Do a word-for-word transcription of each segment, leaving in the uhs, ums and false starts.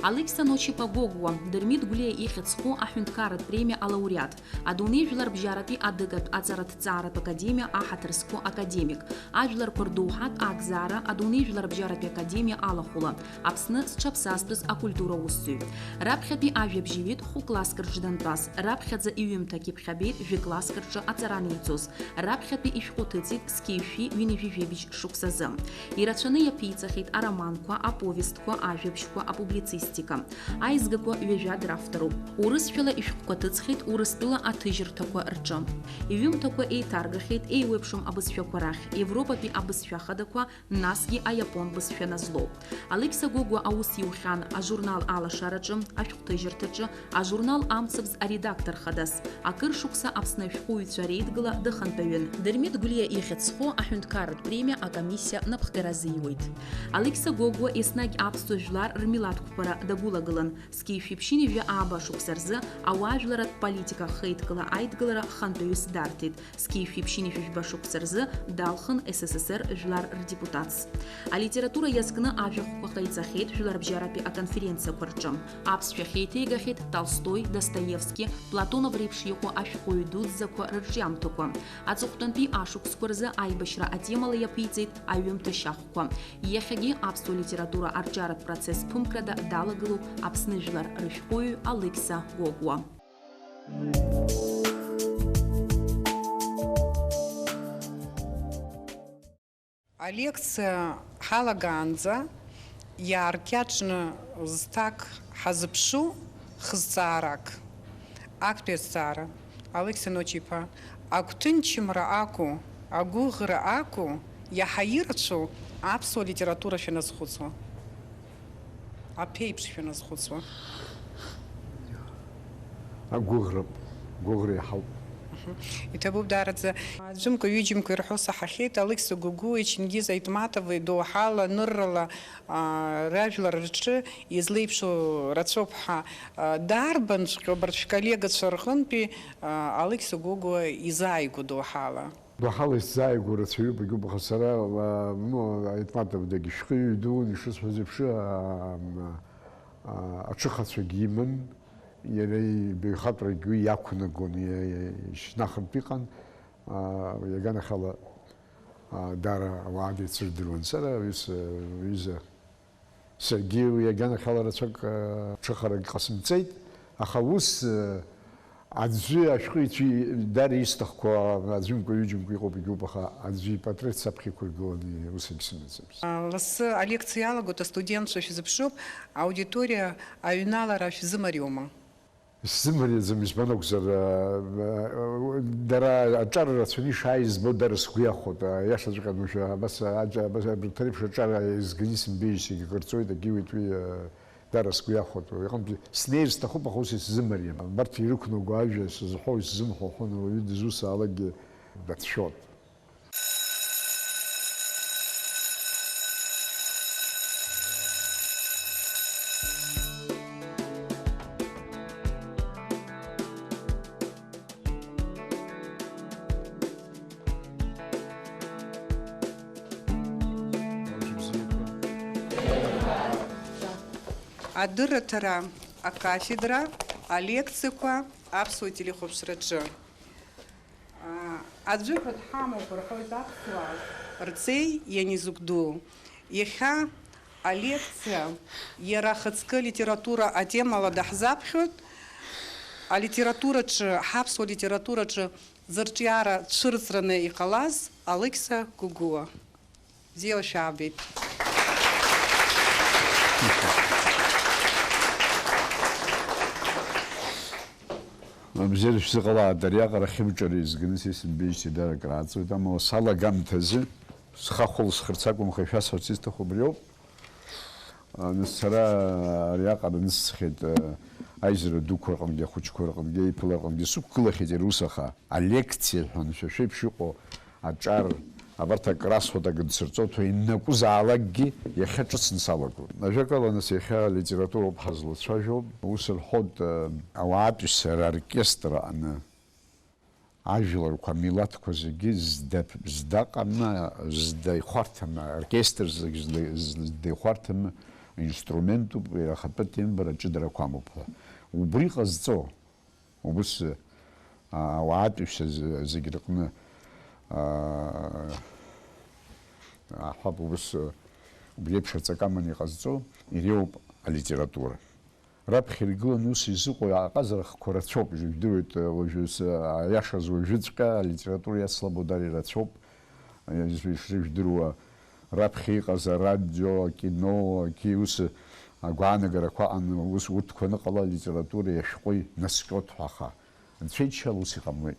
Алықьса Ночиԥа Гогәуа, Дырмит Гәлиа ихьӡ зху аҳәынҭқарратә премиа алауреат, адунеи жәларбжьаратәи адыгатә аҵараҭҵааратә академиа аҳаҭыр зқәу академик, ажәларқәа рдоуҳатә акзаара адунеи жәларбжьаратәи академиа алахәыла, Аԥсны зҽаԥсазтәыз акультура усзуҩ. Раԥхьатәи ажәабжь иҩит хәы-класск рҿы дантәаз, раԥхьаӡа иҩымҭак иԥхьабеит жәа-класск рҿы аҵара анеиҵоз, раԥхьатәи ишәҟәы ҭыҵит зқьи жәшәи ҩынҩажәи жәибжь шықәсазы. Ирацәаны иаԥиҵахьеит ароманқәа, аповестқәа, ажәабжьқәа, апублицистика. Аизгақәа ҩажәа дравторуп. Урысшәала ишәҟәқәа ҭыҵхьеит Урыстәыла аҭыжьырҭақәа рҿы. Иҩымҭақәа еиҭаргахьеит еиуеиԥшым абызшәақәа рахь, Европатәи абызшәа хадақәа, насгьы аиапон бызшәа назлоуп. Алықьса Гогәуа аус иухьан ажурнал Алашараҿы, ашәҟәҭыжьырҭаҿы, ажурнал Амцабз аредактор хадас, акыр шықәса Аԥсны ашәҟәыҩҩцәа реидгыла дыхантәаҩын. Дырмит Гәлиа ихьӡ зху аҳәынҭқарратә премиа акомиссиа напхгара азиуеит. Алықьса Гогәуа еснагь аԥсуа жәлар рмилаҭ қәԥара дагәылагылан, зқьи жәшәи ԥшьынҩажәи ааба шықәса рзы ауаажәларратә политика хеидкыла аидгылара хантәаҩыс дарҭеит, зқьи жәшәи ԥшьынҩажәи жәба шықәса рзы далхын С С С Р жәлар рдепутатс. Алитература иазкны ашәахәқәа ҟаиҵахьеит жәларбжьаратәи аконференциақәа рҿы. Аԥсшәа ахьеиҭеигахьеит Толстои, Достоевски, Платонов реиԥш иҟоу ашәҟәыҩҩы дуӡӡақәа рырҿиамҭақәа. Аҵыхәтәантәи ашықәсқәа рзы аибашьра атемала иаԥиҵеит аҩымҭа шьахәқәа. Иахьагьы аԥсуа литература арҿиаратә процесс ԥымкрада далагылоуп Аԥсны жәлар рышәҟәыҩҩы Алықьса Гогәуа. Алекциа ҳалагаанӡа иааркьаҿны зҭак ҳазыԥшу хызҵаарак, актәи азҵаара, Алықьса Ночиԥа, агәҭынчымра акәу, агәыӷра акәу иаҳа ирацәоу аԥсуа литература шәаназхәыцуа? Аԥеиԥш шәаназхәыцуа? Агәыӷрап, гәыӷра иаҳауп. Мгм. Иҭабуп даараӡа. Аӡәымкәа, ҩыџьамкәа ирҳәо саҳахьеит, Алықьса Гогәуеи Чингиз Айтматовеи доуҳала, ныррала, аа, ражәлар рҿы излеиԥшу рацәоуп ҳәа. Аа, дарбанҵәҟьоу абарҭ шәколлегацәа рҟынтәи, аа, Алықьса Гогәуа изааигәоу доуҳала? Доуҳала исзааигәоу рацәаҩуп, егьуп, аха сара, а, ну, Айтматов дагьышәҟәыҩҩы дуун, ишысҳәаз еиԥш, а, а, аҽыхацәагьы иман, иара ибаҩхатәрагьы уи иақәнагон, и-, и-, ишьҭнахынтә иҟан, а, иаганахьала, а, даара ауаа деицырдыруан. Сара, ҩыза, ҩыза, Саргьы уи аганахьала рацәак, э, ҽыхарак ҟасымҵеит, аха ус, э, аӡәы ашәҟәыҩҩцәа даара исҭахқәоу аӡәымкәа, ҩыџьамкәа иҟоуп, егьуп, аха аӡәы ипатреҭ саԥхьа иқәыргыланы ус егьсымаӡамызт. Лассы алекциа иалагоит, астудентцәа шәзыԥшуп, аудиториа аҩналара шәзымариоума? Исзымариаӡам, избан акәзар, а, а, дара аҿар рацәаны ишааиз збо, дара сгәы иахәоит, а, иашаҵәҟьаны уажәы абас аҿа-, абас абарҭ реиԥш аҿар еизганы исымбеижьҭеигьы акыр ҵуеит, акгьы уеит уи, а, дара сгәы иахәоит. Уи аҟынтәи снеир сҭахуп, аха ус исзымариам. Абарҭ ирықәнаго ажәа сзыҳәоу, исзымҳәо ҳәа ауаҩы дызусаалакгьы дацәшәоит. Адырраҭара акафедра, алекциақәа аԥсуа телехәаԥшраҿы. Аӡәы ҳәа дҳамоуп рҳәоит аԥсуаа, рҵеи ианизыгәдуу. Иахьа алекциа иара ахаҵкы алитература атемала даҳзаԥхьоит. Алитератураҿы, ҳаԥсуа литератураҿы зырҿиара цәырҵраны иҟалаз Алықьса Гогәуа. Бзиала шәаабеит. Абзиара шәзыҟалааит, ариаҟара ахьымҿара еизганы са исымбеижьҭеи дара акрааҵуеит, амала салагамҭазы схы ахәылсхырц акәым, аха ишәасҳәарц исҭаху убриоуп. Нас сара ариаҟара нысҵхьеит, аизара дуқәа рҟынгьы, ахәыҷқәа рҟынгьы, аиԥылара рҟынгьы сықәгылахьеит иара ус, аха алекциа ҳәа, анцәа шәеиԥш иҟоу аҿар, абарҭ ак расҳәоит, ак нсырҵоит ҳәа ианакәызаалакгьы иахьа ҿыцны салагоит. Ажәакала, нас, иахьа алитературоуп ҳазлацәажәо, ус рҳәоит, ауаатәыҩса роркестр аҟны. Ажәларқәа, амилаҭқәа зегьы зда-, здаҟама, зда ихәарҭама, аоркестр зегь зда-, зда ихәарҭама, инструментуп, иара ахатәы тембр аҷыдарақәа амоуп ҳәа. Убри ҟазҵо, убыс, а, ауаатәыҩса з-, зегь рыҟны, а, аҳәап, убыс, убри еиԥш аҵакы аманы иҟазҵо иреиуоуп алитература. Раԥхьа иргыланы ус изыҟоу аҟазарахқәа рацәоуп, жәдыруеит, уажәы с-, аиашаз уажәыҵәҟьа алитература иацлабо дара ирацәоуп, ишрыжәдыруа, раԥхьа иҟаз арадио, акино, акгьы ус агәаанагарақәа аҟан, ус урҭқәа аныҟала алитература иашәҟәы инаскьоит ҳәа, аха анцәа иџьшьала ус иҟамлеит.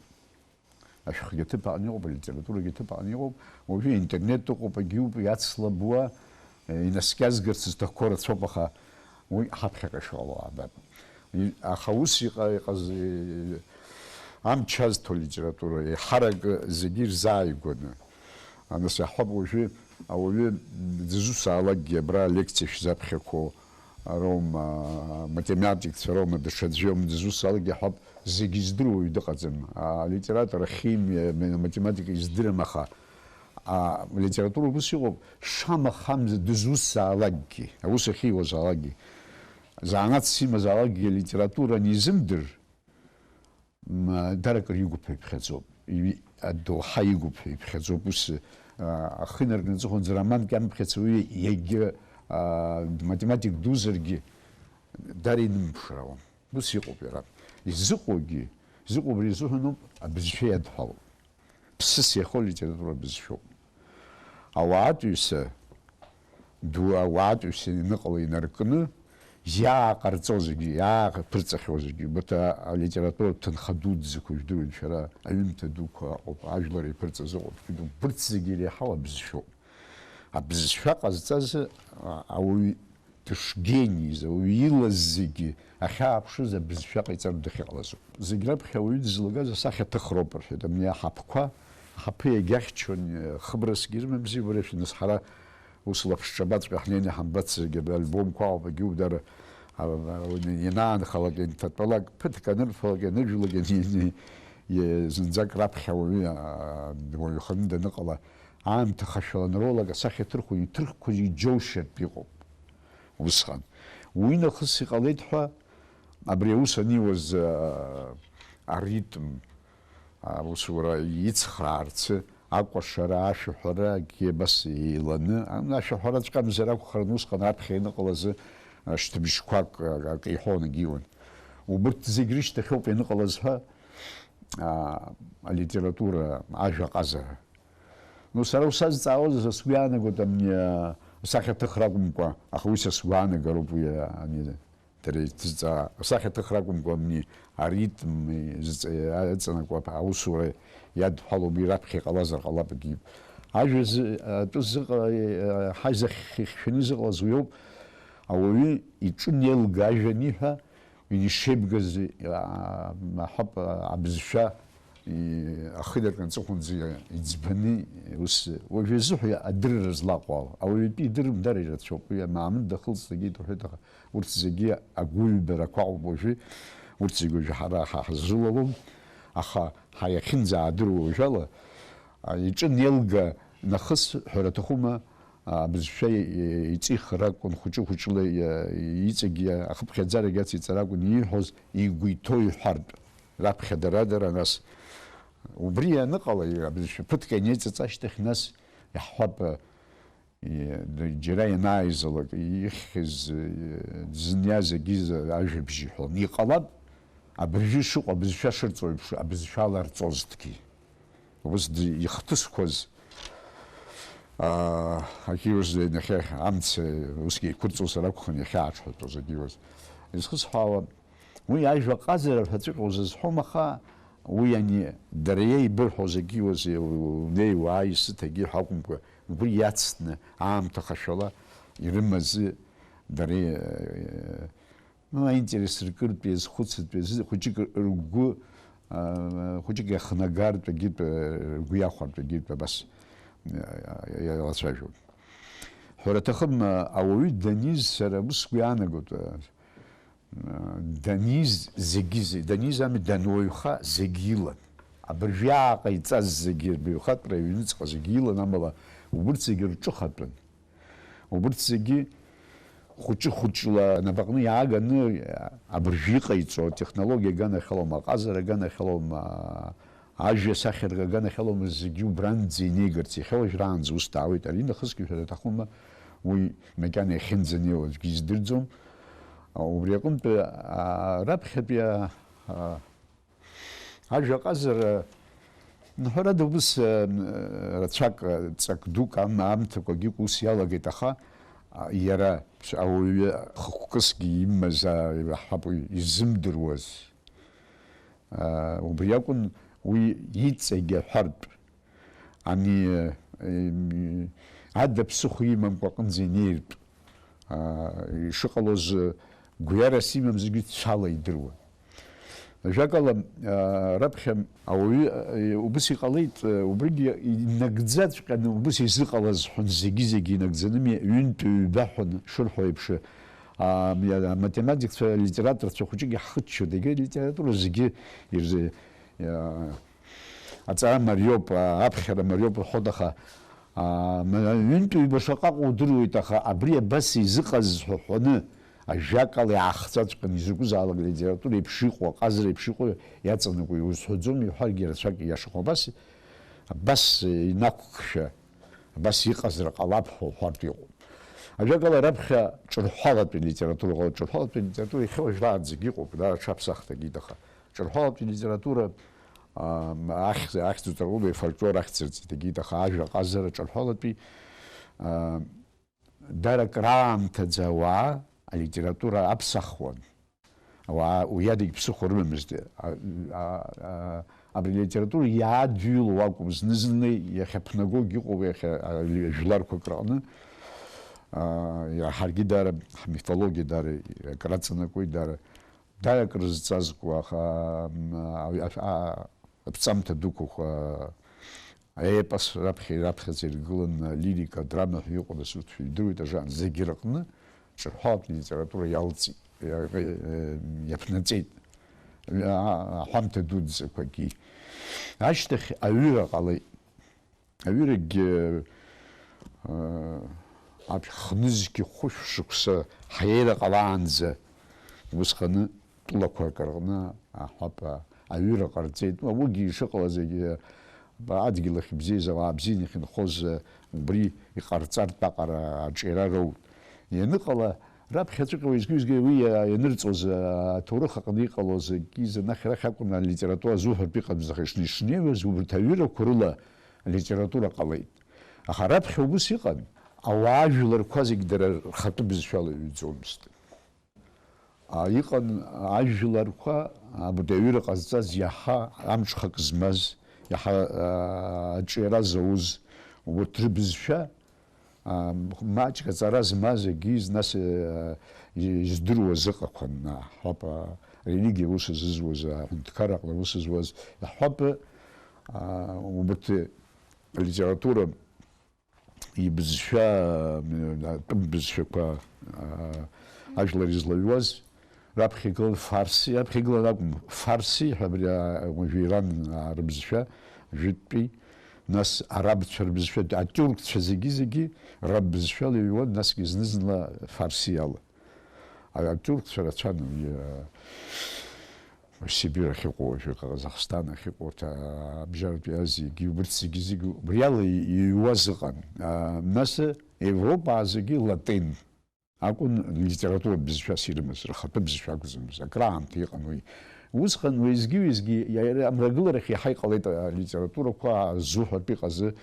Ашәҟәгьы аҭыԥ аҟны иҟоуп, алитературагьы аҭыԥ аҟны иҟоуп, уажәы аинтернет ыҟоуп, егьиуп иацлабуа, э, инаскьазгарц зҭахқәоу рацәоуп, аха уи ҳаԥхьаҟа ишыҟало аабап. И-, аха ус иҟа-, иҟаз, э, амч азҭо алитература, еиҳарак зегьы ирзааигәаны. А, нас иаҳҳәап, уажәы ауаҩы дызусаалакгьы абра алекциа шәзаԥхьақәоу, роума, математикцәа роума, даҽаӡәы иоума, дызусҭазаалакгьы ҳәа зегь издыруа уаҩ дыҟаӡам. Алитератор, ахимиа, аматематика издырам, аха алитература убыс иҟоуп, шамахамзар дызусҭазаалакгьы, аус ахьиуазаалакгьы, занааҭс имазаалакгьы алитература анизымдыр, М, дара акыр игәыԥ ҳәа иԥхьаӡоуп. Иҩ-, адоуҳа игәыԥ ҳәа иԥхьаӡоуп. Ус, а, ахы инаркны аҵыхәанӡа романк иамԥхьац ауаҩы иагьа, а, математик дузаргьы, дара инымԥшыр ауам. Ус иҟоуп иара. Изыҟоугьы, изыҟоу убри азыҳәаноуп, абызшәа иадҳәалоуп. Ԥсыс иахо алитература бызшәоуп. Ауаатәыҩса ду, ауаатәыҩса иныҟала инаркны, иааҟарҵо зегьы, иааԥырҵахьоу зегьы, убарҭ алитературатә ҭынха дуӡӡақәа жәдыруеит шәара, аҩымҭа дуқәа ыҟоуп, ажәлар еиԥырҵаз ыҟоуп, убарҭ зегьы иреиҳау абызшәоуп. Абызшәа ҟазҵаз, а, ауаҩ дышгениз, ауаҩы илаз зегьы ахьааԥшыз абызшәа ҟаиҵартә дахьыҟалаз ауп. Зегь раԥхьа ауаҩы дызлагаз асахьаҭыхроуп рҳәеит. Абни аҳаԥқәа, аҳаԥы иагьахьчон, хыбрасгьы ирымамзи, убри ашәа, нас ҳара ус лаԥшҿабаҵәҟьа ҳнеины иҳамбацызгьы, абри альбомқәа ауп, егьиуп дара, а, а, ианаанхалак, ианҭатәалак, ԥыҭк анырфалак, ианыжәлак, иани-, иани-, и-, зынӡак раԥхьа ауаҩы, а, уаҩханы даныҟала, аамҭа хашәала анролак асахьаҭырхуа иҭырхқәаз иџьоушьартә иҟоуп. Усҟан. Уи нахыс иҟалеит ҳәа, абри аус аниуаз, а, аритм, аусура ицхраарцы, акәашара, ашәаҳәара, акгьы абас еиланы, ан-, ашәаҳәараҵәҟьамзар акәхарын, усҟан раԥхьа ианыҟалаз, а, шьҭыбжьқәак, а, акы иҳәон, егьиуан. Убырҭ зегь рышьҭахьоуп ианыҟалаз ҳәа, а, алитература, ажәа ҟазара. Ну, сара усазҵаауазар, са сгәы иаанагоит, амни, а, асахьаҭыхра акәымкәа, аха уи са сгәы аанагароуп, уи, а, ани, дара изҵаа, асахьаҭыхра акәымкәа, амни, аритм, изҵа-, аҵанакуа аусура иадҳәалоуп, уи раԥхьа иҟалазар ҟалап, егьи. Ажәа зы-, атәы зыҟа-, а, ҳазахь-, хьшәаны изыҟалаз уиоуп, ауаҩы иҿы неилга ажәа аниҳәа, Ишеибгаз, а, аҳәап, а, абызшәа, и-, ахы инаркны аҵыхәанӡа иӡбаны, ус, уажәы изыҳәа адырра злаҟоу ала. Ауаҩытәы идырым дара ирацәоуп. Уи амаамын дахылҵ, дагьит уҳәеит, аха урҭ зегьы агәыҩбарақәа ауп уажәы. Урҭ зегьы уажәы ҳара ҳа ҳазрылалом. Аха ҳа иахьынӡаадыруа уажәала, а, иҿы неилга нахыс ҳәара аҭахума, абызшәа иҵихыр акәын, хәыҷы-хәыҷла иҵегьы ахыԥхьаӡарагь ациҵара акәын ииҳәоз, игәы иҭоу иҳәартә, раԥхьа дара-дара, нас убри ианыҟала, абызшәа ԥыҭк ианеиҵыҵ ашьҭахь, нас иаҳҳәап, џьара ианааизалак, ихьыз, дзыниаз агьиза ажәабжь иҳәон. Иҟалап, абыржәы ишыҟоу абызшәа шырҵо еиԥш, абызшәа аларҵозҭгьы. Ус д-, ихҭысқәаз, аа, акиуаз иахьа амца усгьы еиқәырҵозар акәхон иахьааҽҳәатәоз акиуаз. Изхысҳәаауа, уи ажәа ҟазара ҳәа ҵәҟьа узызҳәом, аха уи ани дара иеибырҳәоз акиуаз, унеи уааи сыҭ агьи ҳәа акәымкәа, убри иацны аамҭа хашәала ирымаз дара, э, Ну, аинтерес ркыртә иазхәыцыртә, иазы-, хәыҷык ргәы, а, хәыҷык иахнагартә, егьырҭ, а, ргәы иахәартә, егьырҭ абас, а, иалацәажәон. Ҳәара аҭахым, а, ауаҩы даниз, сара ус сгәы иаанагоит, а, а, даниз зегьы зи-, даниз ами дануаҩха зегьы илан. Абыржә иааҟаиҵаз зегьы рбаҩхатәра аҩныҵҟа зегьы илан, амала убырҭ зегьы рҿыхатәын. Убырҭ зегьы хәыҷы-хәыҷла нап аҟны иааганы, абыржәы иҟаиҵо, атехнологиа аганахьалоума, аҟазара аганахьалоума, ажәа асахьарка аганахьалоума, зегьы убранӡа инеигарц, иахьа уажәраанӡа ус даауеит, ари нахысгьы ҳәара аҭахума, уи макьана иахьынӡанеиуа аӡәгьы издырӡом. Убри аҟынтәи, а, раԥхьатәи, а, а, Ажәа ҟазара, ҳәарада, ус, э, рацәак, э, ҵак дук ам-, аамҭақәагьы ус иалагеит, аха, а, иара ауаҩы хықәкысгьы имаз, а, ҳәап, изымдыруаз. А, убри акәын уи иҵегь аҳәартә. Ани, э, ада ԥсыхәа имамкәа аҟынӡа инеиртә, аа, ишыҟалоз, э, гәҩарас имамзаргьы цәала идыруан. Ажәакала, аа, раԥхьа ауаҩы, э, убыс иҟалеит, э, убригьы инагӡаҵәҟьаны убыс изыҟалаз ҳәан зегьы-зегьы инагӡаны, ҩынтә ҩба ҳәан шырҳәо еиԥш, аа, аматематикцәа, алитераторцәа хәыҷык иаҳхыччоит, егьа алитература зегьы ирзы-, иа-, Аҵара мариоуп, а, аԥхьара мариоуп рҳәоит, аха, а, ма-, ҩынтә ҩба шаҟа ыҟоу удыруеит, аха абри абас изыҟаз ҳәа ҳәаны, ажәакала иаахҵәаҵәҟьаны изакәызаалак литература еиԥш иҟоу, аҟазара еиԥш иҟоу иаҵанакуа иузҳәаӡом, иҳәаргьы рацәак иашахо абас, абас инақәкшәа, абас иҟазар ҟалап ҳәа уҳәартә иҟоуп. Ажәакала, раԥхьа ҿырҳәалатәи литература ыҟалоит, ҿырҳәалатәи литература иахьа уажәраанӡагьы ыҟоуп, дара рҽаԥсахт, егьит, аха ҿырҳәалатәи литература Ам, ахьӡ, ахьӡ уҵаркундоу, фольклор ахьӡырҵеит, егьит, аха ажәа ҟазара ҿырҳәалатәи, а, дара краамҭаӡа ауаа алитература аԥсахуан. Ауаа уи адагь ԥсыхәа рымамызт. А, а, а, абри алитература иаадҩыло акәым, зны-зынла иахьаԥнагогь ыҟоуп, иахьа, а, жәларқәак рҟны. А, иа-, ҳаргьы дара, ҳмифологиа дара, акраҵанакуеит дара. Даара акрызҵазкуа, аха, м, а, а, а, аԥҵамҭа дуқәақәа, аепос раԥхьа, раԥхьаӡа иргылан, алирика, адрама ҳәа иҟоу, нас урҭ шәидыруеит, ажан зегьы рыҟны ҿырҳәалатә литература иалҵит, иа-, э, иаԥнаҵеит. А, аҳәамҭа дуӡӡақәагьы. Ашьҭахь аҩыра ҟалеит. Аҩырагьы, э, аԥ-, хнызқьи хәышә шықәса ҳаиеира ҟалаанӡа, усҟаны тәылақәак рҟны аҳәап, а, аҩыра ҟарҵеит. Уигьы ишыҟалаз егьи, адгьыл ахь ибзиаз ауаа бзианы иахьынхоз, убри иҟарҵартә аҟара аҿиара роут. Ианыҟала, раԥхьаҵәҟьа уеизгьы-уеизгьы уи иа-, ианырҵоз, а, аҭоурых аҟны иҟалоз, акиза анахь-арахь акәын алитература азуҳәартә иҟамыз, аха ишны-, ишнеиуаз убарҭ аҩырақәа рыла алитература ҟалеит. Аха раԥхьа убыс иҟан, ауаа ажәларқәа зегь дара рхатәы бызшәала иҩӡомызт. А, иҟан ажәларқәа, абарҭ аҩыра ҟазҵаз иаҳа амҽхак змаз, иаҳа, а, аҿиара зауз, урҭ рыбызшәа, а, маҷк аҵара змаз, егьиз, нас, а, издыруаз ыҟақәан, а, ҳәап, а, религиа аус азызуаз, аҳәынҭқарра аҟны аус зуаз, иаҳҳәап, а, убарҭ алитература ибызшәа, атәым бызшәақәа, аа, ажәлар излаҩуаз, раԥхьа игылан фарси, раԥхьа игылан акәым, фарси ҳәа абри, аа, уажәы Иран, аа, рыбызшәа, жәытәтәи, нас арабцәа рыбызшәа, атиуркцәа зегьы-зегьы рабызшәала иҩуан, насгьы зны-зынла фарси ала. А, атиуркцәа рацәан уи, аа, Сибир ахьыҟоу, уажәы Ҟазахстан ахьыҟоу, урҭ, а, Абжьаратәи Азиагьы, убырҭ зегьы-зегьы убриала и-, иҩуаз ыҟан. А, нас Европаа зегьы латин акәын, литературатә бызшәас ирымаз, рхатәы бызшәа акәӡамыз, акраамҭа иҟан уи. Усҟан уеизгьы-уеизгьы иа-, амрагыларахь иаҳа иҟалеит алитературақәа, азуҳәартә иҟазы,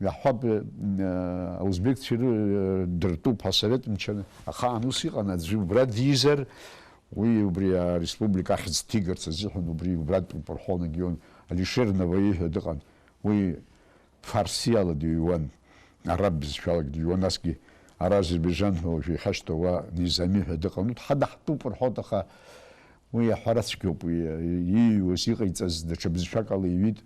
иаҳҳәап, э, аузбекцәа иры-, дыртәуп ҳәа асовет мчы ахаан ус иҟан, аӡәы убра дизар, Уи убри ареспублика ахьӡ ҭигарц азыҳәан убри убратәи Пархон агион Алишер Наваи ҳәа дыҟан. Уи фарсиала дыҩуан, араб бызшәалагь дыҩуан, насгьы ара Азербайџан ҳәа уажәы иахьашьҭоу уа Низами ҳәа дыҟан. Урҭ ҳадаҳтәуп рҳәоит, аха уи аҳәара цәгьоуп, уи ииҩуаз, иҟаиҵаз даҽа бызшәак ала иҩит.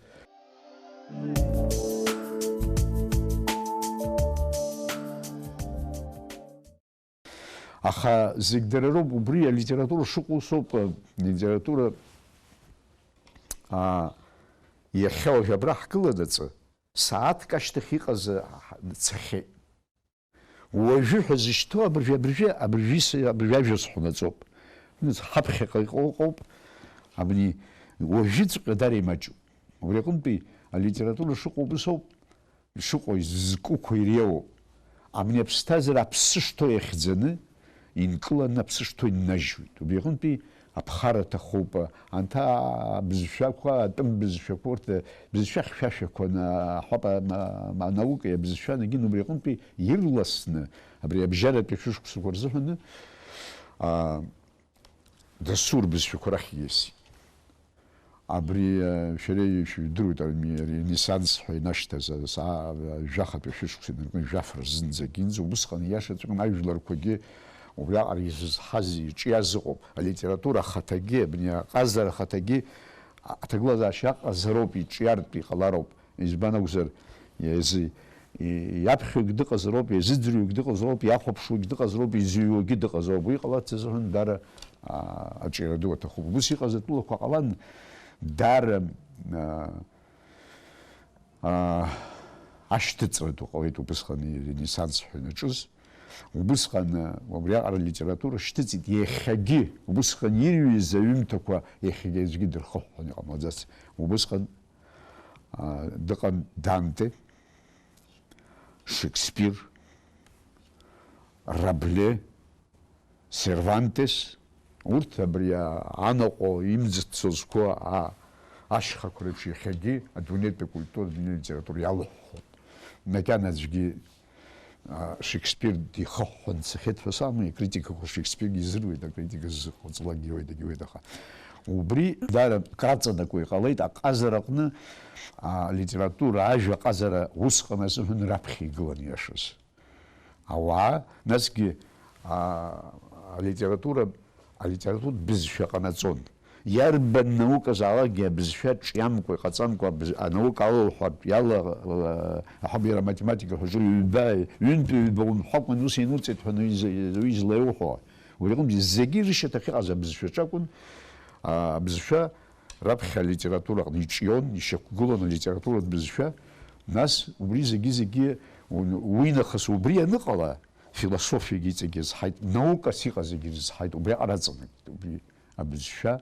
Аха зегь дара роуп, убри алитература шыҟоу соуп, алитература, аа, иахьа уажә абра ҳгыланаҵы, сааҭк ашьҭахь иҟаз, ҳ-, цахьеит. Уажәы ҳәа зышьҭоу абыржәы, абыржәы, абыржәы ис-, абыржәы ажәа сҳәонаҵоуп. Ҳаԥхьаҟа иҟоу ыҟоуп, абни уажәыҵәҟьа дара имаҷуп. Убри аҟынтәи алитература шыҟоу убыс ауп, ишыҟоу изкуқәа иреиуоуп. Абни аԥсҭазаара аԥсы шҭоу иахьӡаны, инкыланы аԥсы шҭоу иннажьуеит. Убри аҟынтәи аԥхара аҭахуп, анҭ абызшәақәа, атәым бызшәақәа, урҭ бызшәа хьшәашәақәа, ана-, аҳәап, ана-, анаукеи абызшәа анагин убри аҟынтәи ирласны, абри абжьаратәи ашәышықәсақәа рзыҳәаны, а, дасу рбызшәақәа рахь ииасит. Абри, а, шәара ишәдыруеит, ами, аренессанс ҳәа инашьҭаз, а, са-, а, жәахатәи ашәышықәса инаркны жәаф рзынӡагьынӡа, убысҟан ииашаҵәҟьаны ажәларқәагьы убриаҟара изызҳаз, иҿиаз ыҟоуп, алитература ахаҭагьы, абни аҟазара ахаҭагьы, а-, аҭагылазаашьа аҟазароуп, иҿиартә иҟалароуп. Избан акәзар, иазы-, и-, иаԥхьоигь дыҟазароуп, иазыӡырҩуагь дыҟазароуп, иахәаԥшуагь дыҟазароуп, изыҩуагь дыҟазароуп. Уи ҟаларц азыҳәан даара, а, аҿиара ду аҭахуп. Убыс иҟаз атәылақәа ҟалан, даара, а, а, ашьҭыҵра ду ҟалеит убысҟан иренессанс ҳәа инаҿыз. Убысҟан, а, убриаҟара алитература шьҭыҵит иахьагьы, убысҟан ирҩыз аҩымҭақәа иахьагьы аӡәгьы дырхыҳәҳәон иҟамлаӡац. Убысҟан, а, дыҟан Данте, Шекспир, Рабле, Сервантес, урҭ абри, а, анаҟәо имӡыццо зқәу, а, ашьхақәа реиԥш иахьагьы адунеитәи акультура, адунеи алитература иалыҳәҳәон. Макьана аӡәгьы, а, Шекспир дихыҳәҳәан дцахьеит ҳәа самои, акритикақәа Шекспиргьы изыруеит, акритика зыҟаҵалак иоуеит, агьоуеит, аха убри даара краҵанакуа иҟалеит аҟазара аҟны, а, алитература, ажәа аҟазара усҟан азыҳәан раԥхьа игылан иашаз. Ауаа, насгьы, а, алитература, алитературатә бызшәа ҟанаҵон. Иарбан науказ аалакгьы абызшәа ҿиамкәа, иҟаҵамкәа абыз-, анаука алалҳәартә иала-, а, аҳаб иара аматематика ҳәа ҿы ҩба, ҩынтә ҩба умҳәакәан ус иануҵеит ҳәа уи з-, уи злеиуҳәо. Убри аҟынтәи зегьы рышьаҭахь иҟаз абызшәаҿы акәын, а, абызшәа раԥхьа алитература аҟны иҿион, ишьақәгылон алитературатә бызшәа, нас убри зегьы-зегьы, у-, уинахыс убри аныҟала, философиагьы иҵегь ирызҳаит, наукас иҟаз зегьы ирызҳаит, убриаҟара аҵанакит, убри абызшәа,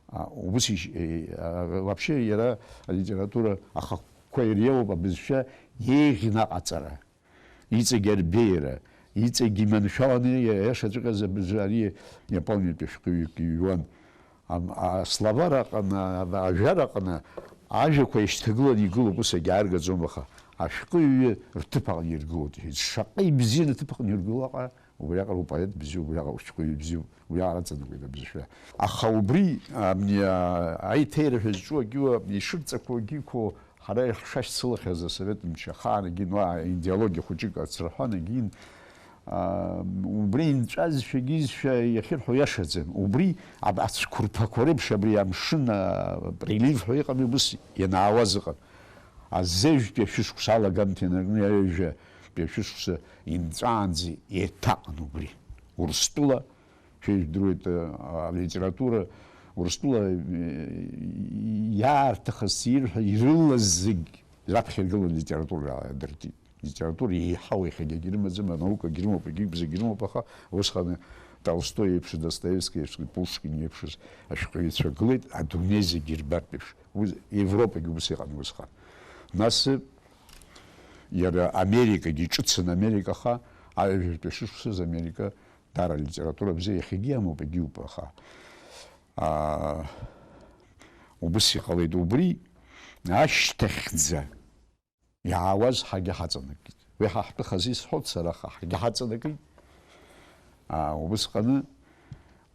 а, убыс ишь-, э, а, вообще иара алитература ахықәкқәа иреиуоуп абызшәа еиӷьны аҟаҵара. Иҵегь арбеиара, иҵегь иманшәаланы иа-, иашаҵәҟьаз абызшәа ари иаполнитәи ашәҟәыҩҩык иҩуан. Ам-, асловар аҟны, а-, ажәар аҟны ажәақәа ишьҭагыланы игылоуп, ус агьааргаӡом, аха ашәҟәыҩҩы рҭыԥ аҟны иргылоит, иҳәеит. Шаҟа ибзианы аҭыԥ аҟны иргыло аҟара, убриаҟара упоет бзиоуп, убриаҟара ушәҟәыҩҩы бзиоуп, убриаҟара аҵанакуеит абызшәа. Аха убри, амни, а-, аиҭеира ҳәа зҿу агьыуа, ишырҵақәоу агьиқәоу, ҳара иаҳшашьцылахьаз асовет мчы ахаан агьин, уа идеологиа хәыҷык ацраҳәан агьин, аа, убри инҵәазшәа, гьизшәа иахьырҳәо иашаӡам. Убри аб-, ацәқәырԥақәа реиԥш абри амшын, а, прилив ҳәа иҟами, убыс ианаауаз ыҟан. Азежәтәи ашәышықәса алагамҭа инаркны аҩажәатәи ашәышықәса инҵәаанӡа еиҭаҟан убри. Урыстәыла Шәа ижәдыруеит, а, алитература Урыстәыла, э, иаарҭахыз ирҳәа, ирылаз зегь раԥхьа иргылан литература иаадыртит. Литература еиҳау иахьагьы рымаӡам, анаукагьы рымоуп, егьырҭ зегь рымоуп, аха усҟан Толстои еиԥш, Достоевски еиԥш, Пушкин еиԥшыз ашәҟәыҩҩцәа гылеит, адунеи зегь ирбартә еиԥш. Уи Европагьы убыс иҟан усҟан. Нас иара Америкагьы ҿыцын, Америкаха, аҩажәатәи шышықәсаз Америка Дара алитература бзиа иахьагьы иамоуп, егьиуп, аха, аа, убыс иҟалеит. Убри ашьҭахьӡа иаауаз ҳагьы ҳаҵанакит. Уи ҳа ҳтәы хазы исҳәоит сара, аха ҳагьы ҳаҵанакит. Аа, убысҟаны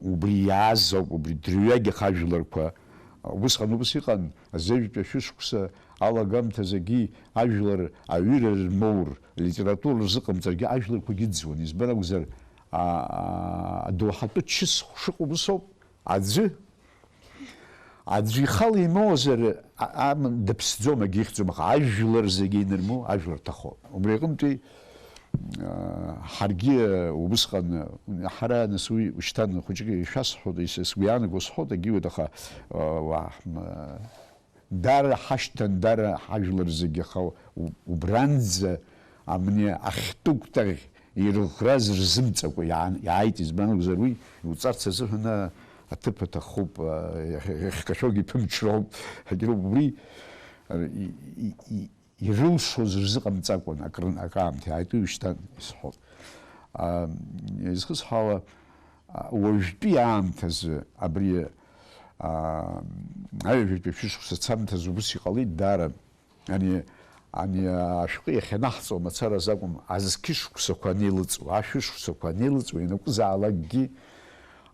убри иааз ауп, убри дырҩегьых ажәларқәа. Убысҟан убыс иҟан, азежәтәи ашәышықәса алагамҭазы ажәлар аҩыра рмоур, литература рзыҟамҵаргьы ажәларқәагьы ыӡуан. Избан акәзар, а-, а-, адоуҳатәы чыс шыҟоу ус ауп. Аӡәы, аӡәы ихала имоуазар, а-, а-, дыԥсӡом, агьихьӡом, аха ажәлар зегьы инырмоу ажәлар рҭахоуп. Убри аҟынтәи, а, ҳаргьы убысҟан, ҳара нас уи шьҭан хәыҷык ишәасҳәоит, ис-, сгәы иаанаго сҳәоит, агьиуеит, аха, а, уа, м-, Дара ҳашьҭан, дара ҳажәлар зегьы, аха у-, убранӡа амни ахьтәы кәтаӷь Ирыӷраз рзымҵакәа иаан-, иааит, избан акәзар, уи иуҵарц азыҳәан аҭыԥ аҭахуп, а, иахькашәогьы ԥымҽроуп, егьроуп убри, а, и-, и-, и-, ирылшоз рзыҟамҵакәан акрын-, акаамҭа иааит, уи ушьҭан исҳәоит. А, изхысҳәаауа, а, уажәтәи аамҭазы абри, а, аҩажәатәи шәышықәса цамҭазы убыс иҟалеит даара. Ани, ани ашәҟәы иахьанаҳҵо мацараз акәым, азқьы шықәсақәа анеилыҵуа, ашәышықәсақәа анеилыҵуа, ианакәызаалакгьы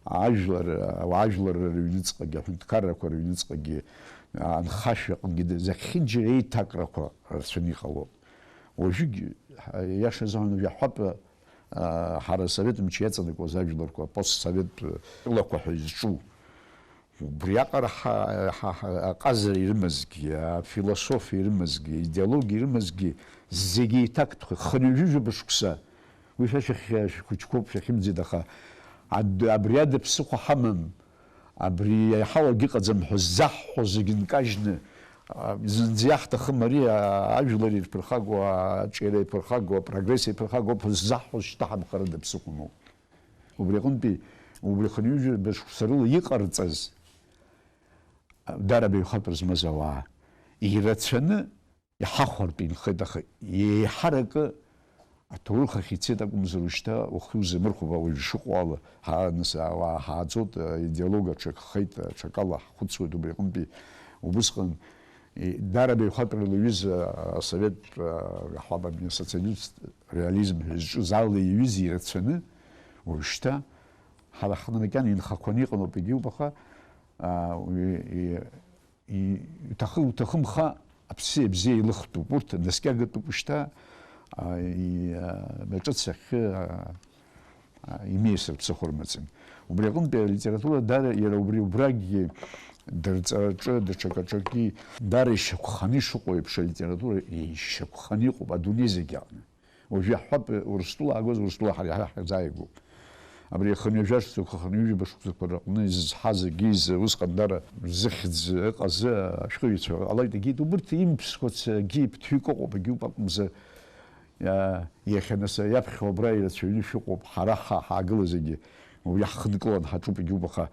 ажәлар, ауаажәларра рыҩныҵҟагьы, аҳәынҭқаррақәа рыҩныҵҟагьы, анхашәаҟнгьы зехьынџьара еиҭакрақәа рацәаны иҟалоуп. Уажәыгь, иаша азыҳәан, уажә аҳәатәы, а, ҳара асовет мчы иаҵанакуаз ажәларқәа, апостсовет, ы, тәылақәа ҳәа изҿу, убриаҟара ҳа-, ҳа-, ҳа-, аҟазара ирымазгьы, афилософиа ирымазгьы, аидеологиа ирымазгьы зегьы еиҭактәхеит. Хынҩажәижәаба шықәса, уи шәа шәахь-, шәхәыҷқәоуп, шәахьымӡеит, аха ад-, абри ада ԥсыхәа ҳамам, абри иаҳауагь ыҟаӡам ҳәа ззаҳҳәо зегь нкажьны, а, зынӡа иаҳҭахым ари, а, ажәлар ирԥырхагоу, аҿиара иԥырхагоу, апрогресс иԥырхагоу ҳәа ззаҳҳәо шьҭа ҳамхарыда ԥсыхәа моуп. Убри аҟынтәи, убри хынҩажәи жәаба шықәса рыла иҟарҵаз, а, дара абаҩхатәра змаз ауаа ирацәаны иҳахәартә инхеит, аха еиҳаракы аҭоурых ахь ицеит акәымзар, ушьҭа ухы иузамырхәо, ауаҩы шыҟоу ала, ҳа-, нас, ауаа ҳааӡоит, аидеолог аҽакхеит, аҽакала ҳхәыцуеит убри аҟынтәи. Убысҟан, и-, дара абаҩхатәрала иҩыз, а, асовет, а, ҳәа абни асоциалист реализм ҳәа изҿыз ала иҩыз ирацәаны, уажәшьҭа ҳара ҳхы макьана инхақәаны иҟаноуп, егьиуп, аха, а, уи, и-, и-, иҭахы-, уҭахымха, аԥсеи абзиеи еилыхтәуп. Урҭ наскьагатәуп шьҭа, а, и-, а, маҿыц ахьы, а, а, имеисыр ԥсыхәа рымаӡам. Убри аҟынтәи алитература дара, иара убри убрагьы дырҵараҿы, даҽакаҿакгьы дара ишьақәханы ишыҟоу еиԥш алитература ишьақәханы иҟоуп адунеи зегь аҟны. Уажәы иаҳҳәап, Урыстәыла аагоз, Урыстәыла ҳара иаҳа ҳзааигәоуп. Абри ахынҩажәа шықәсақәа, хынҩажәаба шықәсақәа рыҟны изызҳаз, егьи изы усҟан дара рзыхьӡ ыҟазы ашәҟәыҩҩцәа ҟалеит, егьи убырҭ имԥсқәац, егьи ԥҭҩык ыҟоуп, егьиуп акәымзар, иа-, иахьа нас иаԥхьо абра ирацәаҩны шәыҟоуп, ҳара ҳа-, ҳаагыла зегьы уи иаҳхынкылан ҳаҿуп, егьиуп, аха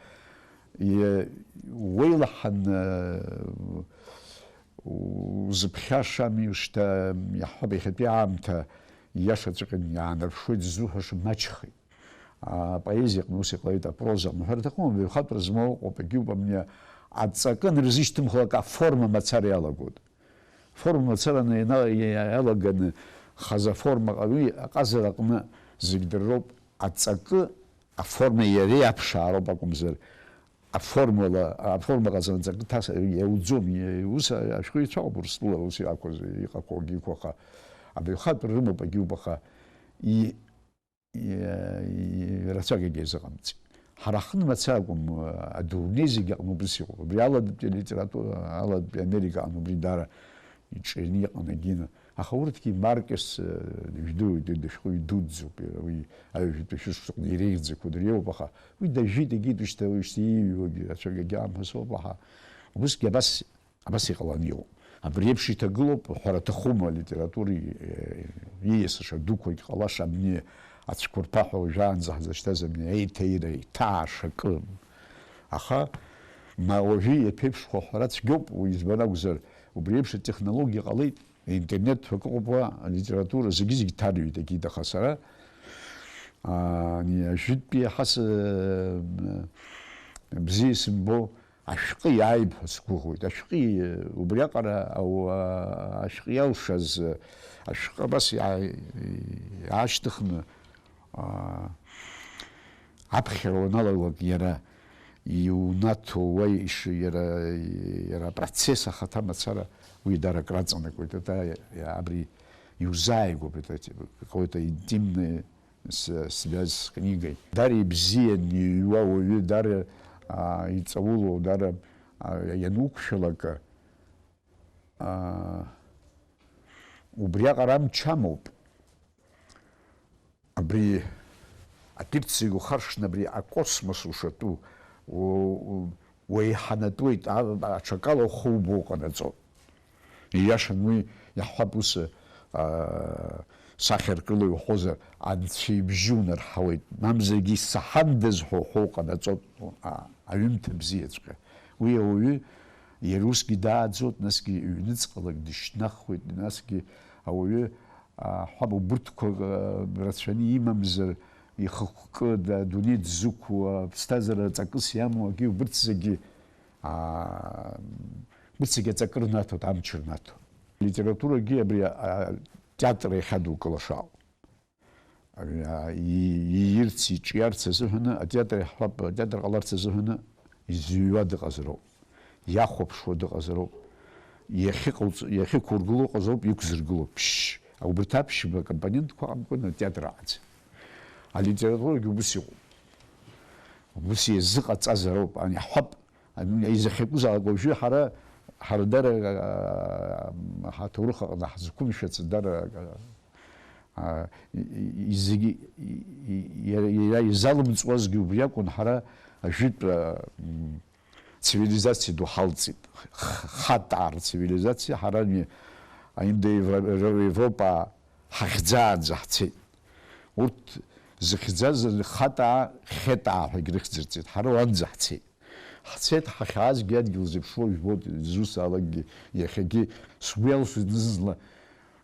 и-, уеилаҳан, э, узыԥхьашами, ушьҭа, иаҳҳәап, иахьатәи аамҭа иашаҵәҟьаны иаанарԥшуеит ззуҳәаша маҷхеит. Апоезиаҟны ус иҟалеит, апрозаҟны ҳәа рҭахым, абаҩхатәра змоу ыҟоуп, егьиуп, амни аҵакы анырзышьҭымхлак аформа мацара иалагоит. Форма мацараны иана-, иалаганы хаза форма ҟа-, уи аҟазара аҟны зегь дырроуп, аҵакы аформеи иареи аԥшаароуп акәымзар, аформала, аформа ҟазанаҵ акы ҭас-, иауӡом, и-, ус ашәҟәыҩҩцәа ыҟоуп Урыстәыла ус иақәыз, иҟақәоугьы иқәу, аха абаҩхатәра рымоуп, егьиуп, аха и-, и-, и-, рацәак егьа изыҟамҵеит. Ҳара ҳҟны мацара акәым, адунеи зегь аҟны убыс иҟоуп. Абри аладатәи алитература, аладатәи Америка аҟны убри даара иҿианы иҟан, егьины. Аха урҭгьы Маркес, э, ижәдыруеит, дышәҟәыҩҩы дуӡӡоуп, иара уи аҩажәатәи шәышықәсаҟны иреиӷьӡақәоу дыриоуп, аха уи дажәит, егьит, ушьҭа, уи шьҭа ииҩуагьы рацәак егьаамҳәо соуп, аха убысгьы абас, абас иҟаланы иҟоуп. Абри еиԥш иҭагылоуп ҳәара аҭахума алитературеи, э, ииасыша дуқәагь ҟалаша абни ацәқәырԥа ҳәа уажәаанӡа ҳзышьҭаз абни аиҭаира иҭаашакы. Аха, ма уажәы иаԥеиԥшхо аҳәара цәгьоуп, уи избан акәзар, убри еиԥш атехнологиа ҟалеит. Интернет ҳәа акы ыҟоуп уа, алитература зегьы-зегь ҭарҩит, егьит, аха сара, а, ани ажәытәтәи иаҳа сы-, бзиа исымбо ашәҟәы иааип ҳәа сгәыӷуеит. Ашәҟәы, убриаҟара ауаа ашәҟәы иалшаз, ашәҟәы абас иаа-, иаашьҭыхны, аа, аԥхьара уаналалак, иара иунаҭо, уа иш-, иара, иара апроцесс ахаҭа мацара уи дара акраҵанакуеит. Это, абри иузааигәоуп, это какое-то интимное с-, связь с книгой. Дара ибзиан иҩуа уаҩы, дара, аа, иҵаулоу, дара, аа, иануқәшәалак, аа, убриаҟара амч амоуп. Абри атәырцеи ухаршҭны абри акосмос ушатәу, у-, у-, уеиҳанатәуеит, а-, аҽакала ухы убо уҟанаҵо. Ииашан уи, иаҳҳәап, ус, а, Сахьаркыла иуҳәозар, анцәа ибжьы унарҳауеит, мамзаргьы исаҳандаз ҳәа уҳәо уҟанаҵоит, а, аҩымҭа бзиаҵәҟьа. Уи ауаҩы иара усгьы дааӡоит, насгьы ҩныҵҟалак дышьҭнахуеит, насгьы ауаҩы, а, ҳәа убырҭқәа, а, рацәаны имамзар, ихықәкы, да-, адунеи дзықәу, аԥсҭазаара ҵакыс иамоу, акгьы убырҭ зегьы, аа, убырҭ зегьы аҵакы рнаҭоит, амч рнаҭоит. Алитературагьы абри, а, атеатр иахьадукылаша ауп. Абри, а, и-, иирц, иҿиарц азыҳәаны, атеатр иаҳҳәап, атеатр ҟаларц азыҳәаны изыҩуа дыҟазароуп, иахәаԥшуа дыҟазароуп, иахьыҟауҵ-, иахьықәургыло ыҟазароуп, иқәзыргыло ԥшь. Убырҭ аԥшьба акомпонентқәа аҟамкәан атеатр аҟаӡам. Алитературагьы убыс иҟоуп. Убыс иазыҟаҵазароуп, ани ҳәап, ани изахьакәызаалак уажәы ҳара, ҳара дара, а, ҳаҭоурых аҟны ҳзықәымшәац дара, а, и-, и-, и-, зегьы, и-, и-, иара, иара изалымҵуазгьы убри акәын, ҳара ажәытә, а, м, цивилизациа ду ҳалҵит. Х-, хатаа рцивилизациа, ҳара ани аиндоевро-, Европа ҳахьӡаанӡа ҳцеит. Урҭ зыхьӡаз хатаа, хетаа ҳәагь рыхьӡырҵеит. Ҳара уанӡа ҳцеит. Ҳцеит, ҳахьаазгьы адгьыл зеиԥшроу жәбоит, зусҭалакгьы иахьагьы сгәы иалсуеит зны-зынла.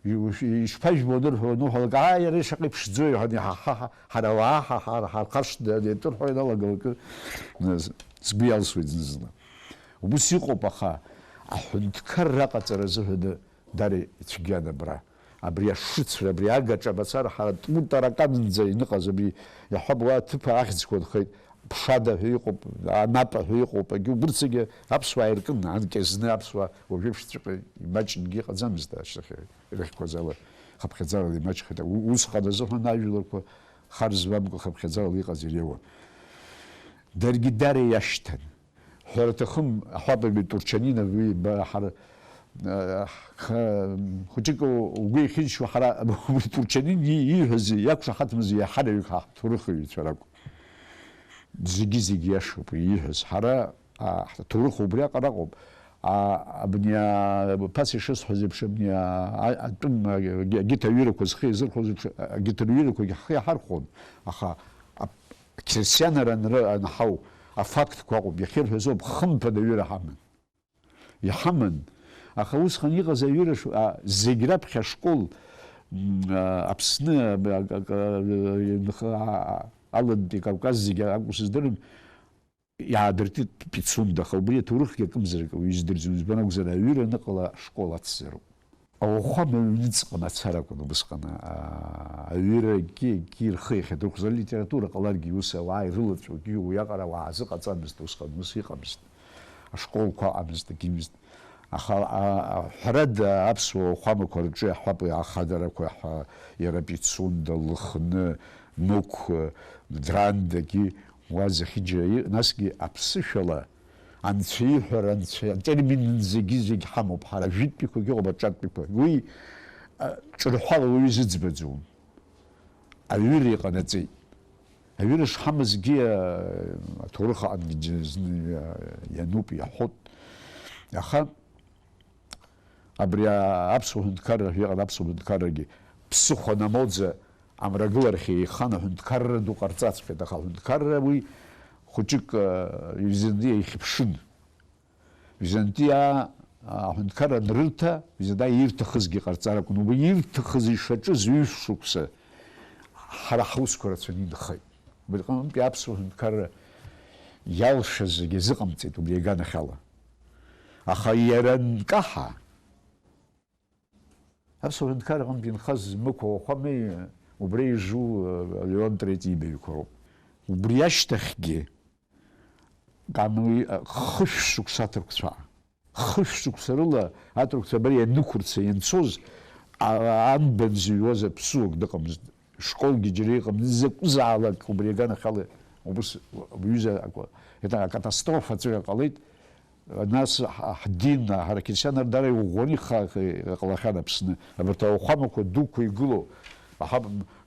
Иу-, ишԥажәбоны рҳәо, ануҳәалак, аа, иара ишаҟа иԥшӡоу, иҳәан, иҳа-, ҳа-, ҳа-, ҳара ауаа, ҳа-, ҳа-, ҳа-, ҳархашҭ, ианеиҭырҳәо ианалагалак, нас, сгәы иалсуеит зны-зынла. Убыс иҟоуп, аха аҳәынҭқарра аҟаҵара азыҳәаны дара ицәгьан абра. Абри ашыцәра, абри агаҿа мацара ҳара Тмутараканынӡа иныҟаз абри иаҳҳәап, уа аҭыԥ ахьӡқәа нхеит, Ԥшада ҳәа иҟоуп, Анапа ҳәа иҟоуп, агьы убырҭ зегьы аԥсуаа иркын, анкьа зны аԥсуаа уажәеиԥшҵәҟьа имаҷынгьы иҟаӡамызт ашьҭахь. Ирыхьқәаз ала хыԥхьаӡарала имаҷхеит. У-, усҟан азыҳәан ажәларқәа хар змамкәа хыԥхьаӡарала иҟаз иреиуан. Даргьы дара иашьҭан. Ҳәара аҭахым, аҳәатәаҩы Турчанинов уи ба-, ҳара, а, х-, хәыҷык угәы ихьыншьуа ҳара, Турчанин и-, ииҳәаз иақәшаҳаҭымыз иаҳараҩык ҳа-, ҳҭоурыхҩцәа ракәын. Зегьы-зегьы иашоуп ииҳәаз. Ҳара, а, ҳҭоурых убриаҟара ыҟоуп. А, абни, а, ԥаса ишысҳәаз еиԥш, абни, а, а, атәым, а, аг-, агьыҭ аҩырақәа зхы иазырхәоз еиԥш, а, агьыҭ рҩырақәагьы ҳхы иаҳархәон. Аха, а, қьырсианара анры-, анҳау, афактқәа ыҟоуп, иахьырҳәаз ауп, хымԥада аҩыра ҳаман. Иҳаман. Аха усҟан иҟаз аҩыра ш-, а, зегь раԥхьа ашкол, м, а, Аԥсны, а, а, а, а, алантәи Кавказ зегь акәу сыздырам, иаадыртит Пицунда, аха убри аҭоурыхгьы акымзарак уаҩы издырӡом, избан акәзар, аҩыра аныҟала ашкол ацзароуп. Ауахәама аҩныҵҟа мацара акәын убысҟан, аа, аҩырагьы, акгьы рхы иахьадырхәоз, алитература ҟаларгьы, ус ауаа ирылаҵәогьы, уиаҟара ауаа азыҟаҵамызт, усҟан ус иҟамызт. Ашколқәа ыҟамызт, акгьымызт. Аха, а, а, ҳәарада, аԥсуа уахәамақәа рҿы иаҳҳәап, ахадарақәа ҳәа, иара Пицунда, Лыхны, Мықә, Драндагьы, уа зехьыџьара и-, насгьы аԥсышәала Анцәа иҳәара, Анцәа атермин зегьы-зегь ҳамоуп ҳара, ажәытәтәиқәагьы ыҟоуп, аҿатәиқәа. Уи, а, ҿырҳәала уаҩы изыӡбаӡом. Аҩыра иҟанаҵеит. Аҩыра шҳамазгьы, а, аҭоурых аҟынгьы џьа-, зны, а, иануп, иаҳәоит. Аха абри, а, аԥсуа ҳәынҭқарра ҳәа иҟан, аԥсуа ҳәынҭқаррагьы ԥсыхәа намоуӡа амрагыларахь еихан, аҳәынҭқарра ду ҟарҵаҵәҟьеит, аха аҳәынҭқарра уи, хәыҷык, а, Византиа ихьыԥшын. Византиаа аҳәынҭқарра анрырҭа, Византиаа ирҭахызгьы ҟарҵар акәын, убри ирҭахыз ишаҿыз ҩышықәса ҳара ҳусқәа рацәаны инхеит. Убри аҟынтәи аԥсуа ҳәынҭқарра иалшаз зегьы азыҟамҵеит убри аганахьала. Аха иара анкаҳа, аԥсуа ҳәынҭқарра аҟынтә инхаз Мықә Уахәамеи убра ижу, э, Леон Третиа ибаҩқәа роуп. Убри ашьҭахьгьы Кама уи, а, хышә шықәса аҭырқәцәа, хышә шықәса рыла аҭырқәцәа абра ианықәырца ианцоз, а, а, анбан зыҩуаз аԥсуак дыҟамызт, школгьы џьара иҟамызт, изакәызаалак убри аганахьала убыс уҩыза акәы-, еиҭа акатастрофа ҵәыҩа ҟалеит. Нас ҳ-, ҳдин, ҳара ақьырсианра дара иӷәӷәаны иха-, иҟалахьан Аԥсны. Абарҭ ауахәамақәа дуқәа игылоу, аҳа,